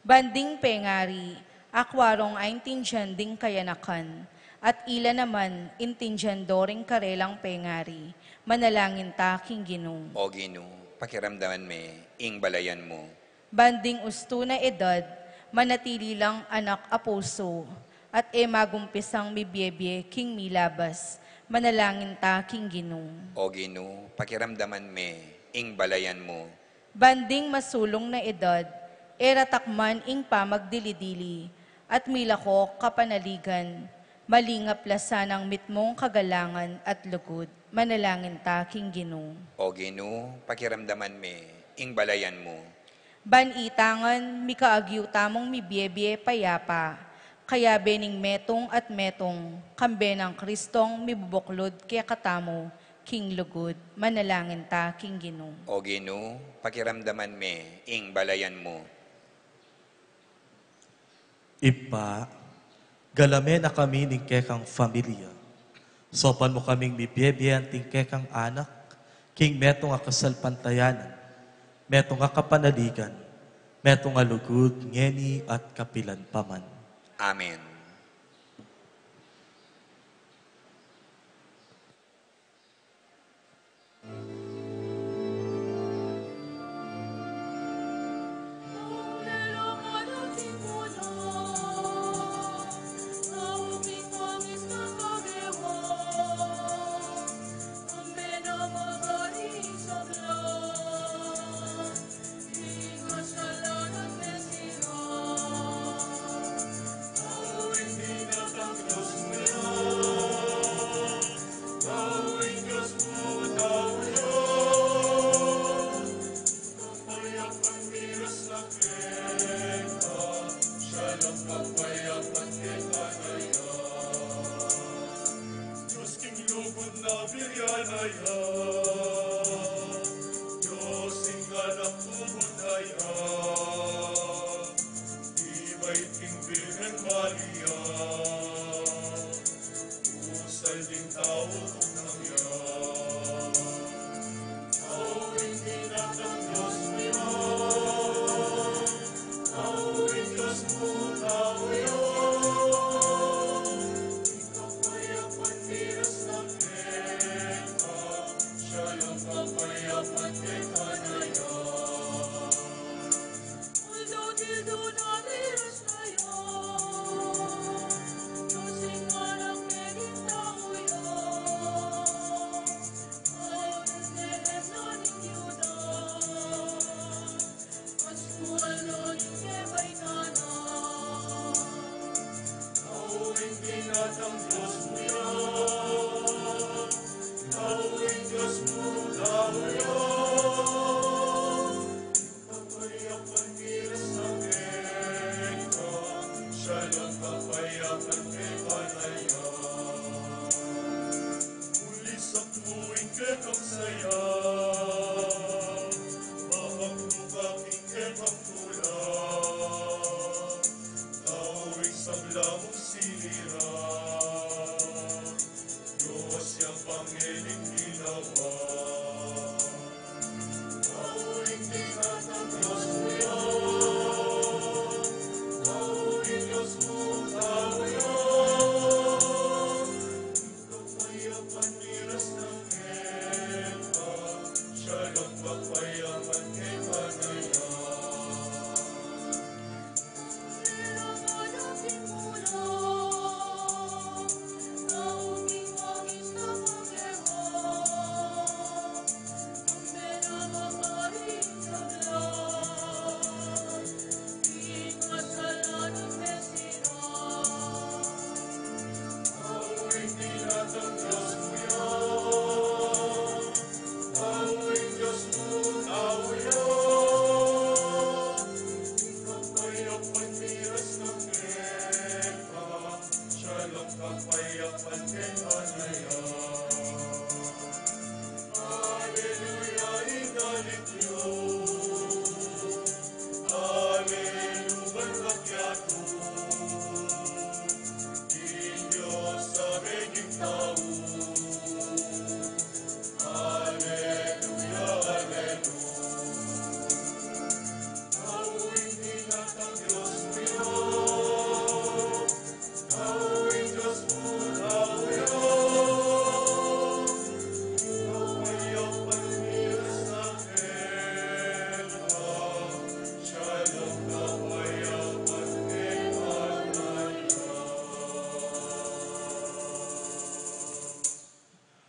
Ban ding pengari, akwa rong aintindian ding kayanakan, at ila naman intindian do ring karelang pengari, manalangin ta king Ginu. O Ginu, pakiramdaman me ing balayan mu. Ban ding ustu na edad, manatili lang anak a pusu, at e magumpisang mibiebie king milabas, manalangin ta king Ginu. O Ginu, pakiramdaman me ing balayan mu. Ban ding masulung na edad, e ra takman ing pamagdili-dili, at milako kapanaligan, malingap la sanang mitmung kagalangan at lugud, manalangin ta king Ginu. O Ginu, pakiramdaman me ing balayan mu. Ban ita ngan mikaagyu tamung mibiebie payapa, kayabe ning metung at metung, kambe nang Kristong mibubuklud kekatamu king lugud, manalangin ta king Ginu. O Ginu, pakiramdaman me ing balayan mu. Ibpa, galame na kami ning kekang familia. Saupan mu kaming mibiebie anting kekang anak, king metung a kasalpantayanan, metung a kapanaligan, metung a lugud, ngeni at kapilan pa man. Amen.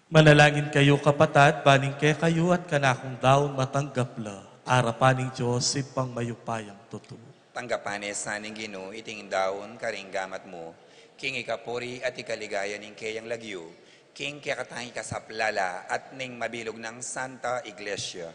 Manalangin kayu, kapatad, ban ing kekayu at kanakung daun matanggap la arapan ning Dios Ibpang mayupayang tutu. Tanggapan na sa ning Ginu iting daun karing gamat mu, king ikapuri at ikaligaya ning keyang lagyu, king kekatang ikasaplala at ning mabilug nang Santa Iglesia.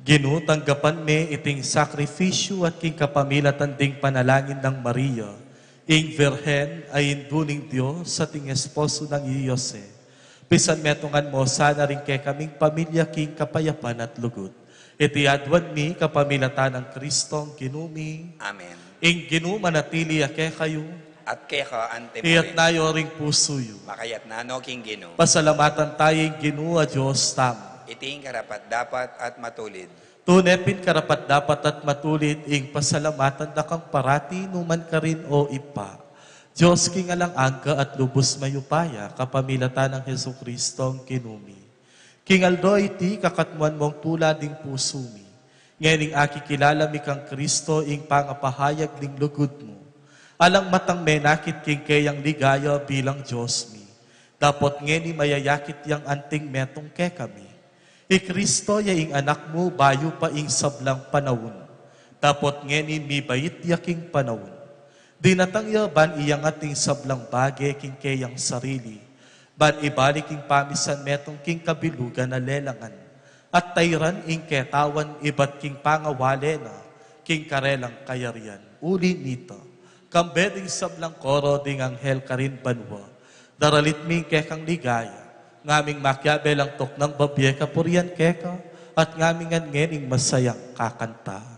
Ginu, tanggapan me iting sakrifisyu at king kapamilatan ding panalangin nang Maria, ing Virgen a indu ning Dios at ing esposo nang i Jose. Pisanmetungan mu sana ring kekaming pamilya king kapayapan at lugud. Iti aduan mi kapamilatan nang Kristong Ginu mi. Amen. Ing Ginu manatili ya kekayu. At keka antimurin. Iyatas yu ring pusu yu. Makayatas no king Ginu. Pasalamatan taya ing Ginu a Dios tamu. Iti ing karapat-dapat at matulid. Tune pin karapat-dapat at matulid ing pasalamatan da kang parati nukarin man, O Ibpa, Dios king alang angga at lubus mayupaya, kapamilatan nang Jesukristong Ginu mi. King aldo iti, kakatmuan mung tula ding pusu mi. Ngening akikilala mi kang Kristo ing pangapahayag ning lugud mu. Alang matang menakit king keyang ligaya bilang Dios mi. Dapot ngeni mayayakit yang anting metung kekami. I Kristo ya ing Anak mu bayu pa ing sablang panaun. Dapot ngeni mibait ya king panaun. Dinatang ya ban iyangat ing sablang bage king keyang sarili, ban ibalik ing pamisan metung king kabilugan a lelangan, at tairan ing ketawan ibat king pangawale na king karelang kayarian. Uli nita, kambe ding sablang koro ding anghel karin banua, daralit mi ing kekang ligaya, ngaming makiabe lang tuknang babie kapurian keka, at ngaming ngan ngening masayang kakanta.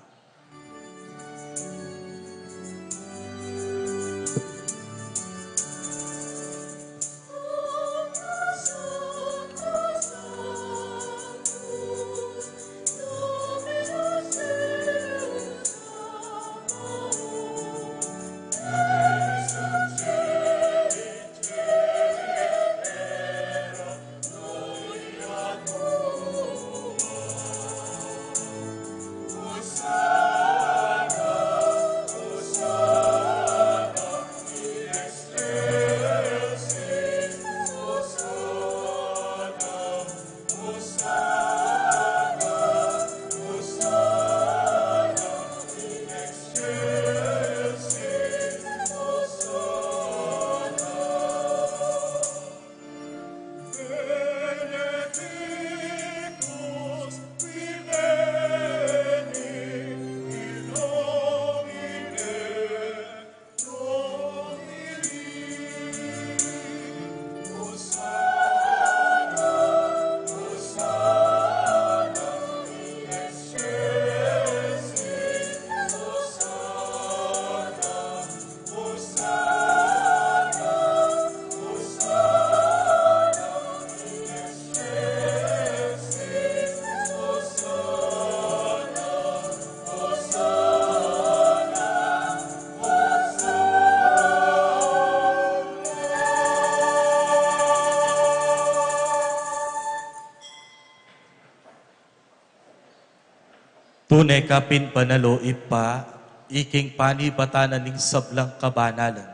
Tune ka pin banal, o Ibpa, iking panibatan na ning sablang kabanalan.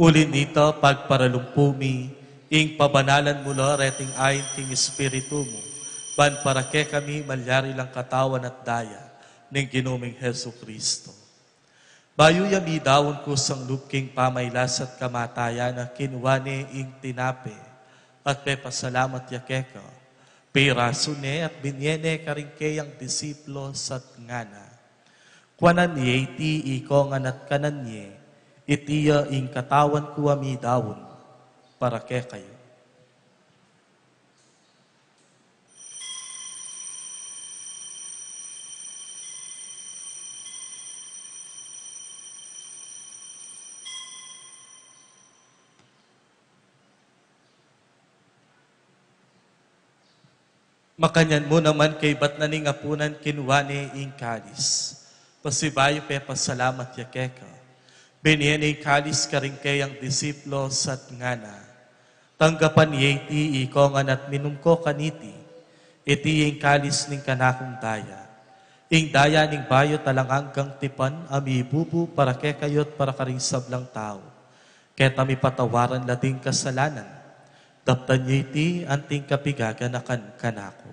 Uli nita, pagparalumpu mi ing pabanalan mu la reting ain king Espiritu mu, ban para kekami malyari lang katawan at daya ning Ginu ming Jesucristo. Bayu ya midaun kusang lub king pamailas at kamatayan na, kinua ne ing tinape at pepasalamat ya keka, pirasu ne at binie ne karing keyang disipulus at ngana: Kuanan ye iti ikongan at kanan ye, iti ya ing katawan ku a midaun. para kekayu. Makanyan mu naman kaybat na ning apunan kinua ne ing kalis. Pasibayu pepasalamat ya keka. Binie ne ing kalis karing kayang disipulus at ngana: Tanggapan ye iti ikongan at minum ko kaniti. Iti ing kalis ning kanakung daya. Ing daya ning bayu at alang anggang tipan a mibubu para kekayu at para karing sablang tau. Keta mipatawaran la ding kasalanan. Daptan ye iti anting kapigaganakan kanaku.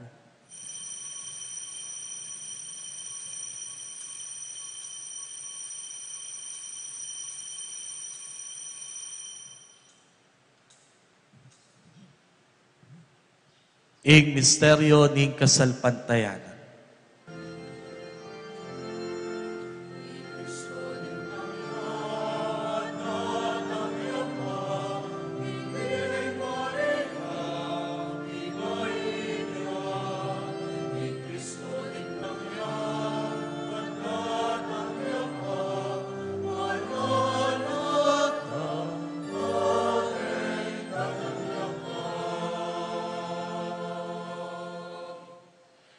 Ing misteryo ning kasalpantayanan.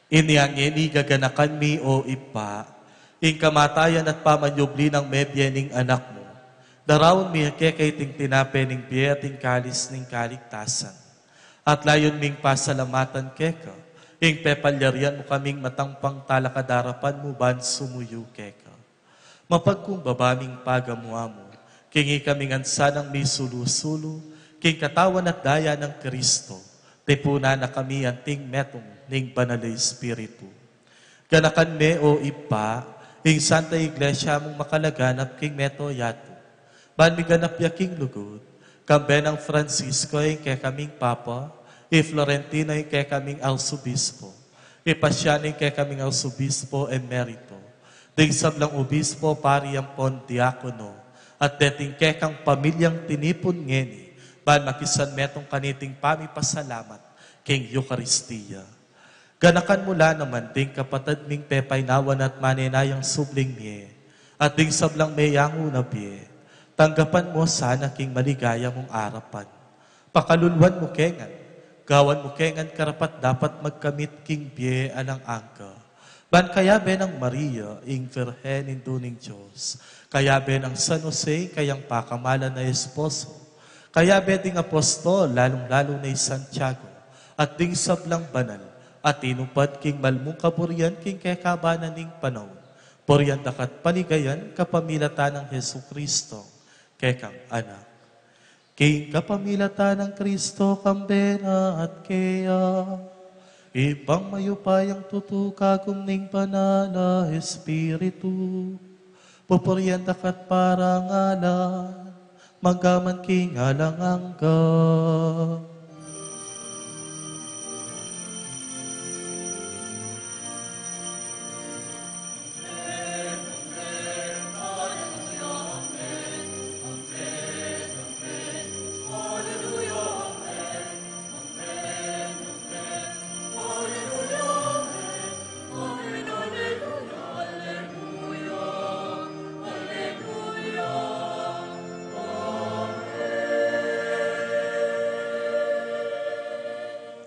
Inya ngeni gaganakan mi, o Ibpa, ing kamatayan at pamanyubli nang mebie ning Anak mu. Daraun mi keka iting tinape ning bie at ing kalis ning kaligtasan. At layun ming pasalamatan keka ing pepalyarian mu kaming matampang talakad king arapan mu ban sumuyu keka. Mapagkumbaba ming pagamu-amu king ikami ngan sanang misulu-sulu king katawan at daya nang Kristo, tipunan na kami anting metung ning Banal a Espiritu. Ganakan me, o Ibpa, ing Santa Iglesia mung makalaganap king mabilug a yatu, ban miganap ya king lugud, kambe nang Francisco ing kekaming Papa, i Florentino ing kekaming Arsobispo, i Pasiano ing kekaming Arsobispo Emerito, ding sablang obispo, pari ampon diakono, at deting kekang pamilyang tinipun ngeni, ban makisanmetung kaniting pamipasalamat king Eukaristia. Ganakan mu la naman ding kapatad ming pepainawa na at manenayang subling mie, at ding sablang meyangu na bie, tanggapan mu sana king maligaya mung arapan. Pakaluluan mu ke ngan, gawan mu ke ngan karapat-dapat magkamit king bie alang angga. Ban kayabe nang Maria, ing Virgen Indu ning Dios, kayabe nang San Jose, kayang pakamalan a esposo, kayabe ding apostol, lalung-lalu na i Santiago, at ding sablang banal a tinupad king malmung kaburian king kekaban na ning panaun, purian da ka at paligayan kapamilatan nang Jesucristo, kekang Anak. King kapamilatan nang Kristo, kambe na at keya, Ibpang mayupayang tutu, kagum ning Banal a Espiritu, pupurian da ka at parangalan, mangga man king alang angga.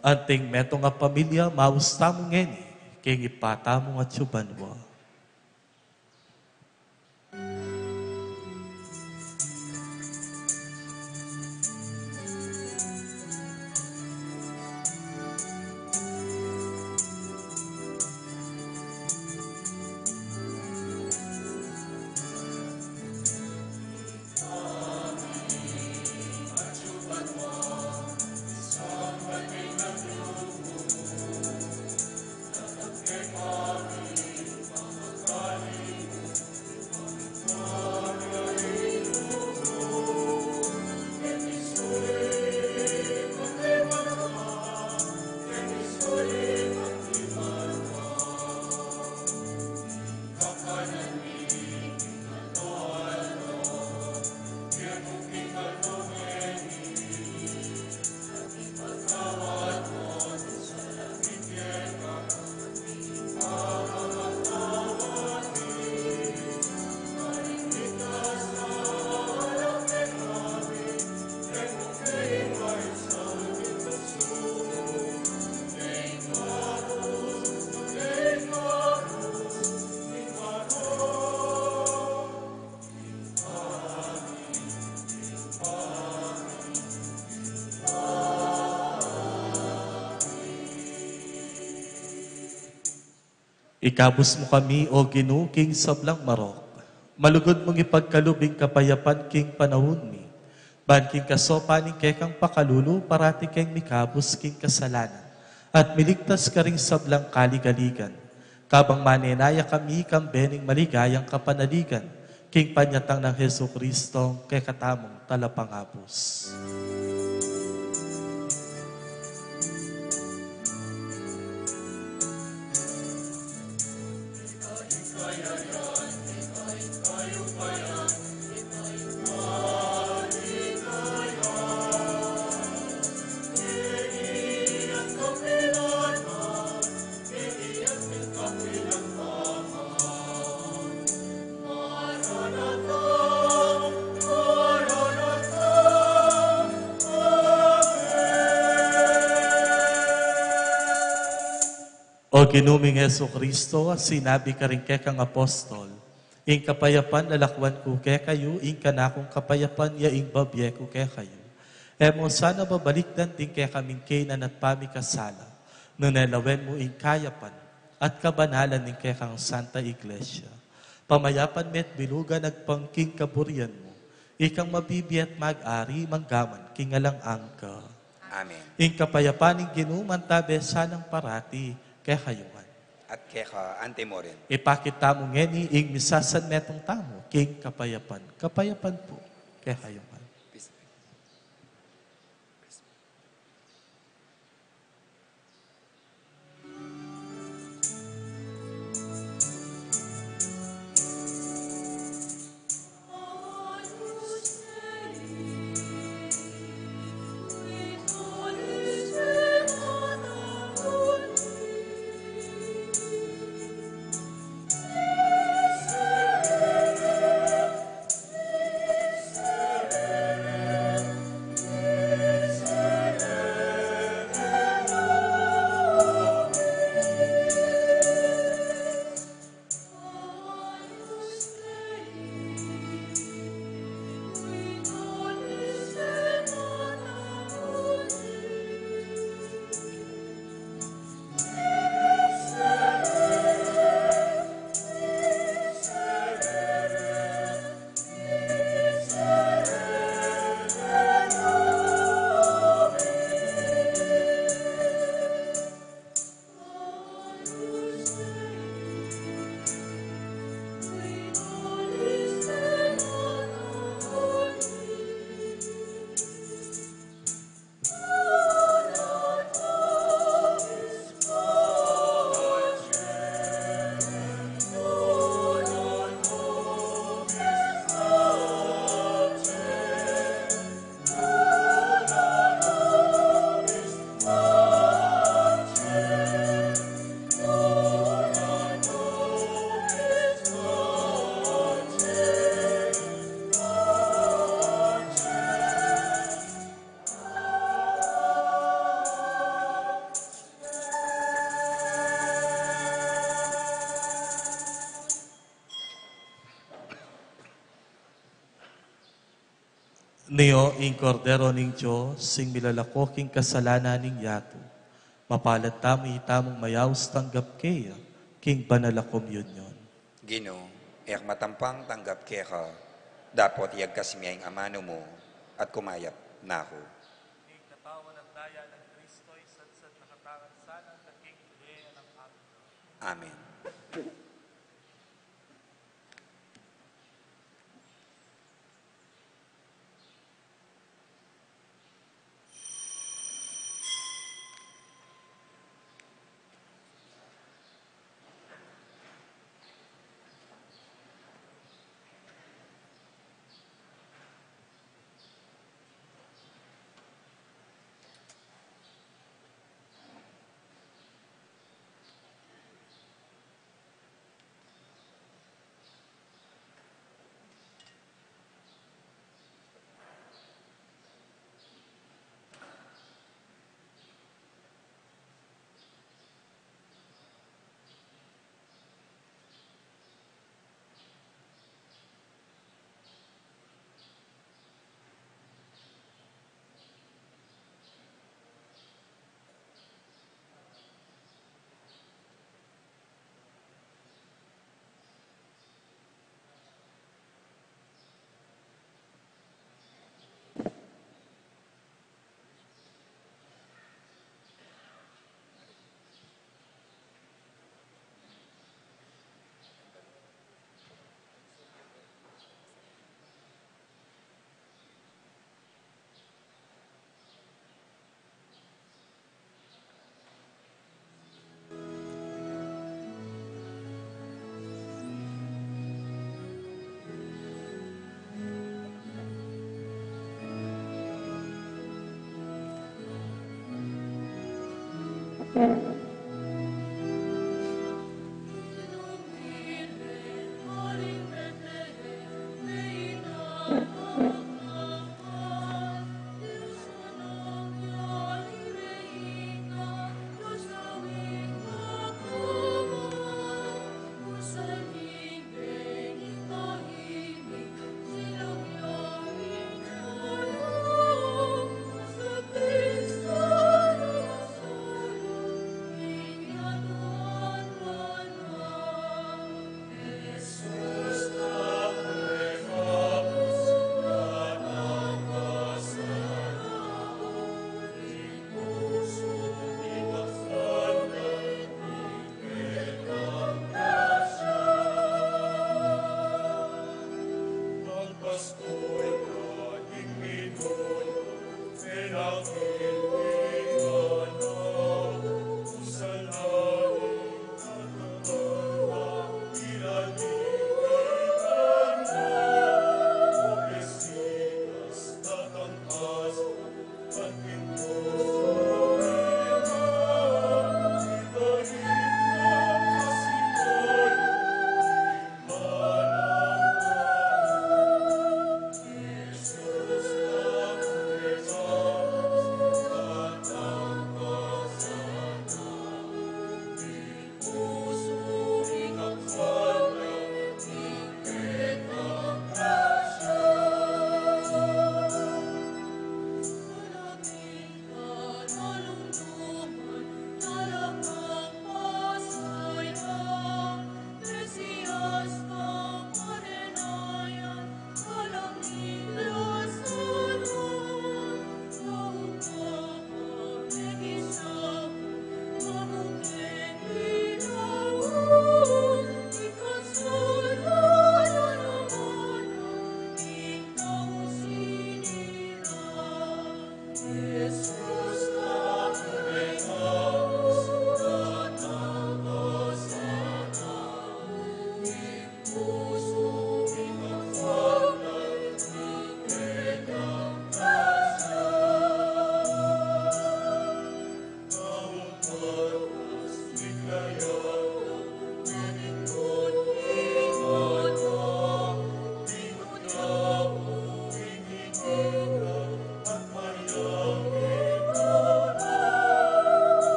Anting metung a pamilya, maus tamu ngeni king Ibpa tamu a atsu banua. Ikabus mu kami, O Ginu, king sablang marok. Malugud mung ipagkalub ing kapayapan king panaun mi. Ban king kasaupan ning kekang pakalulu, parati keng mikabus king kasalanan. At miligtas karing sablang kaligaligan. Kabang manenaya kami kambe ning maligayang kapanaligan. King panyatang nang Jesucristo, kekatamung talapangabus. O Ginu ming Jesucristo, a sinabi karing kekang apostol, ing kapayapan lalakwan ku kekayu, ing kanakung kapayapan ya ing babie ku kekayu. E mu sana babalikdan ding kekaming kainan at pamikasala, nune lawen mu ing kayapan at kabanalan ning kekang Santa Iglesia. Pamayapan me at bilugan agpang king kaburian mu, ikang mabibie at mag-ari manggaman king alang angga. Amen. Ing kapayapan ning Ginu mantabe sanang parati kekayu ngan. At keka anti mu rin. Ipakit tamu ngeni ing misasanmetung tamu king kapayapan. Kapayapan pu kekayu ngan. Nio ing Kordero ning Dios, ing milalako king kasalanan ning yatu. Mapalad tamu itamung mayaus tanggap keya king banal a komunyon. Ginu, e ku matampang tanggap keka, dapot iyagkas mu ya ing amanu mu, at kumayap na ku. Ing katawan at daya nang Kristo, isadsad na katamu sana, at king bie alang angga. Amen.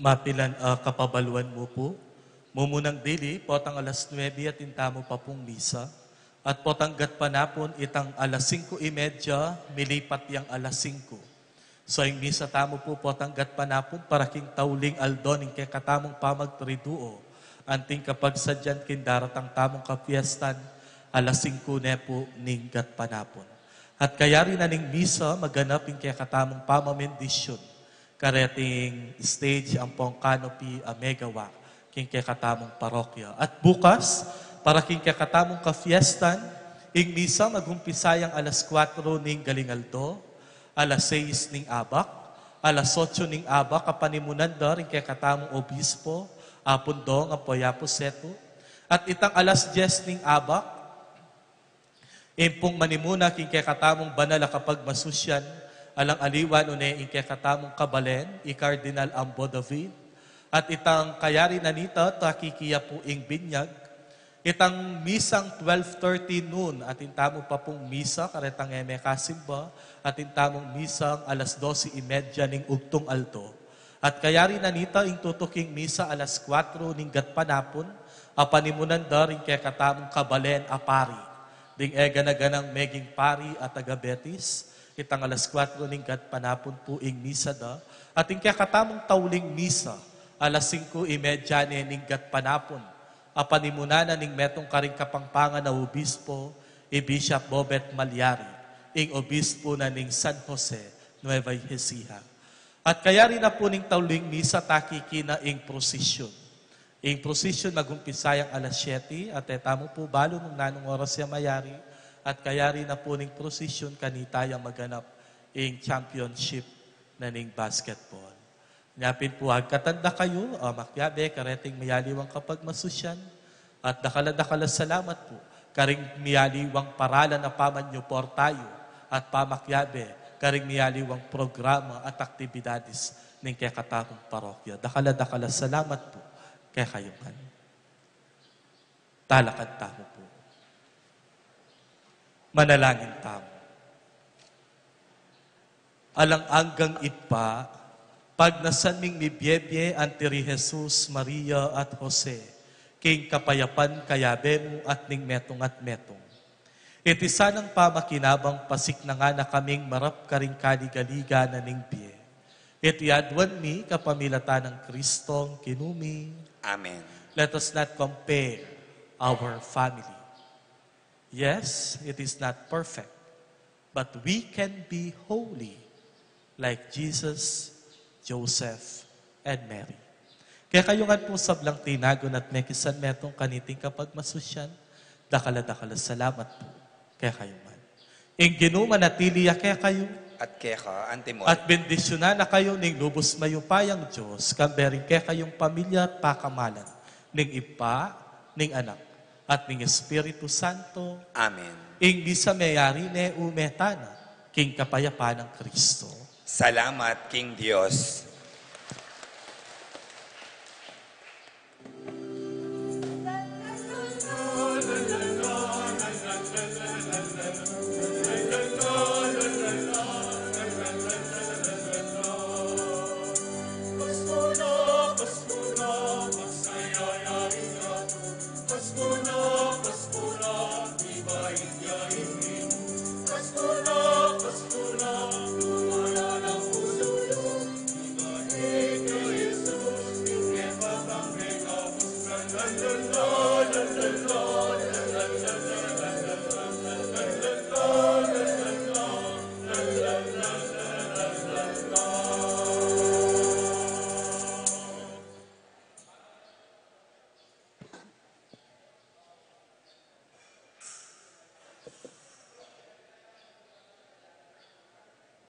Mapilan a kapabaluan mu pu, mumunang dili, potang alas nuebe atin tamu pa pung misa, at potang gatpanapun itang alas singko y media, milipat yang alas singko. So, ing misa tamu pu potang gatpanapun para king tauling aldo ning kekatamung pamagtriduo, anting kapagsadyan king daratang tamung kapiestan, alas singko ne pu ning gatpanapun. At kayari na ning misa, maganap ing kekatamung pamabendisyun kareting stage ampong canopy a megawa king kekatamung parokya. At bukas, para king kekatamung kapiestan, ing misa magumpisa yang alas kuatro ning galing aldo, alas sais ning abak, alas otso ning abak a panimunan da ring kekatamung obispo, Apung Dong ampo i Apu Setu, at itang alas dyes ning abak, ing pung manimuna king kekatamung banal a kapagmasusyan, alang aliwa nune ing kekatamung kabalen, i Cardinal Ambo David, at itang kayari na nita, ta kikiya pu ing binyag, itang misang twelve thirty noon, atin tamu pa pung misa, karetang e me kasimba, atin tamung misang alas dose y media ning ugtung aldo. At kayari na nita ing tutuking misa alas kuatro ning gatpanapun, a panimunan da ring kekatamung kabalen a pari, ding e gana-ganang meging pari a taga Betis, itang alas kuatro ning gatpanapun pu ing misa da, at ing kekatamung tauling misa, Alas singko y medya ne ning gatpanapun, a panimuna na ning metung karing Kapampangan a obispo, i Bishop Bobet Malyari, ing obispo na ning San Jose, Nueva Ecija. At kayari na pu ning tauling misa, takiki na ing prosesyon. Ing prosesyon magumpisa yang alas siyete, at e tamu pu balu nung nanung oras ya mayari, at kayari na pu ning prosesyon kanita yang maganap ing championship na ning basketball. Nya pin pu, agkatan da kayu, a, makiabe kareting miyaliwang kapagmasusyan, at dakal a dakal a salamat pu karing miyaliwang paralan a pamanyuporta yu at pamakiabe karing miyaliwang programa at aktibidades ning kekatamung parokya. Dakal a dakal a salamat pu kekayu ngan. Talakad tamu pu. Manalangin tamu. Alang anggang Ibpa, pagnasan ming mibie-bie anti ri Jesus, Maria, at Jose, king kapayapan kayabe mu at ning metung at metung. Iti sanang pamakinabang pasiknangan na kaming marap karing kaligaligan na ning bie. Iti aduan mi kapamilatan nang Kristong Ginu mi. Amen. Let us not compare our family. Yes, it is not perfect, but we can be holy like Jesus, Joseph, and Mary. Kekayu ngan pu sablang tinagun at mekisan metung kaniting kapagmasusyan, dakal a dakal a salamat pu kekayu ngan. Ing Ginu manatili ya kekayu. At keka antimu. At bendisyunan na kayu ning lubus mayupayang Dios, kambe ring kekayung pamilya at pakamalan, ning Ibpa, ning Anak, at ning Espiritu Santo. Amen. Ing misa meyari ne, ume tana king kapayapan nang Kristo. Salamat king Dios.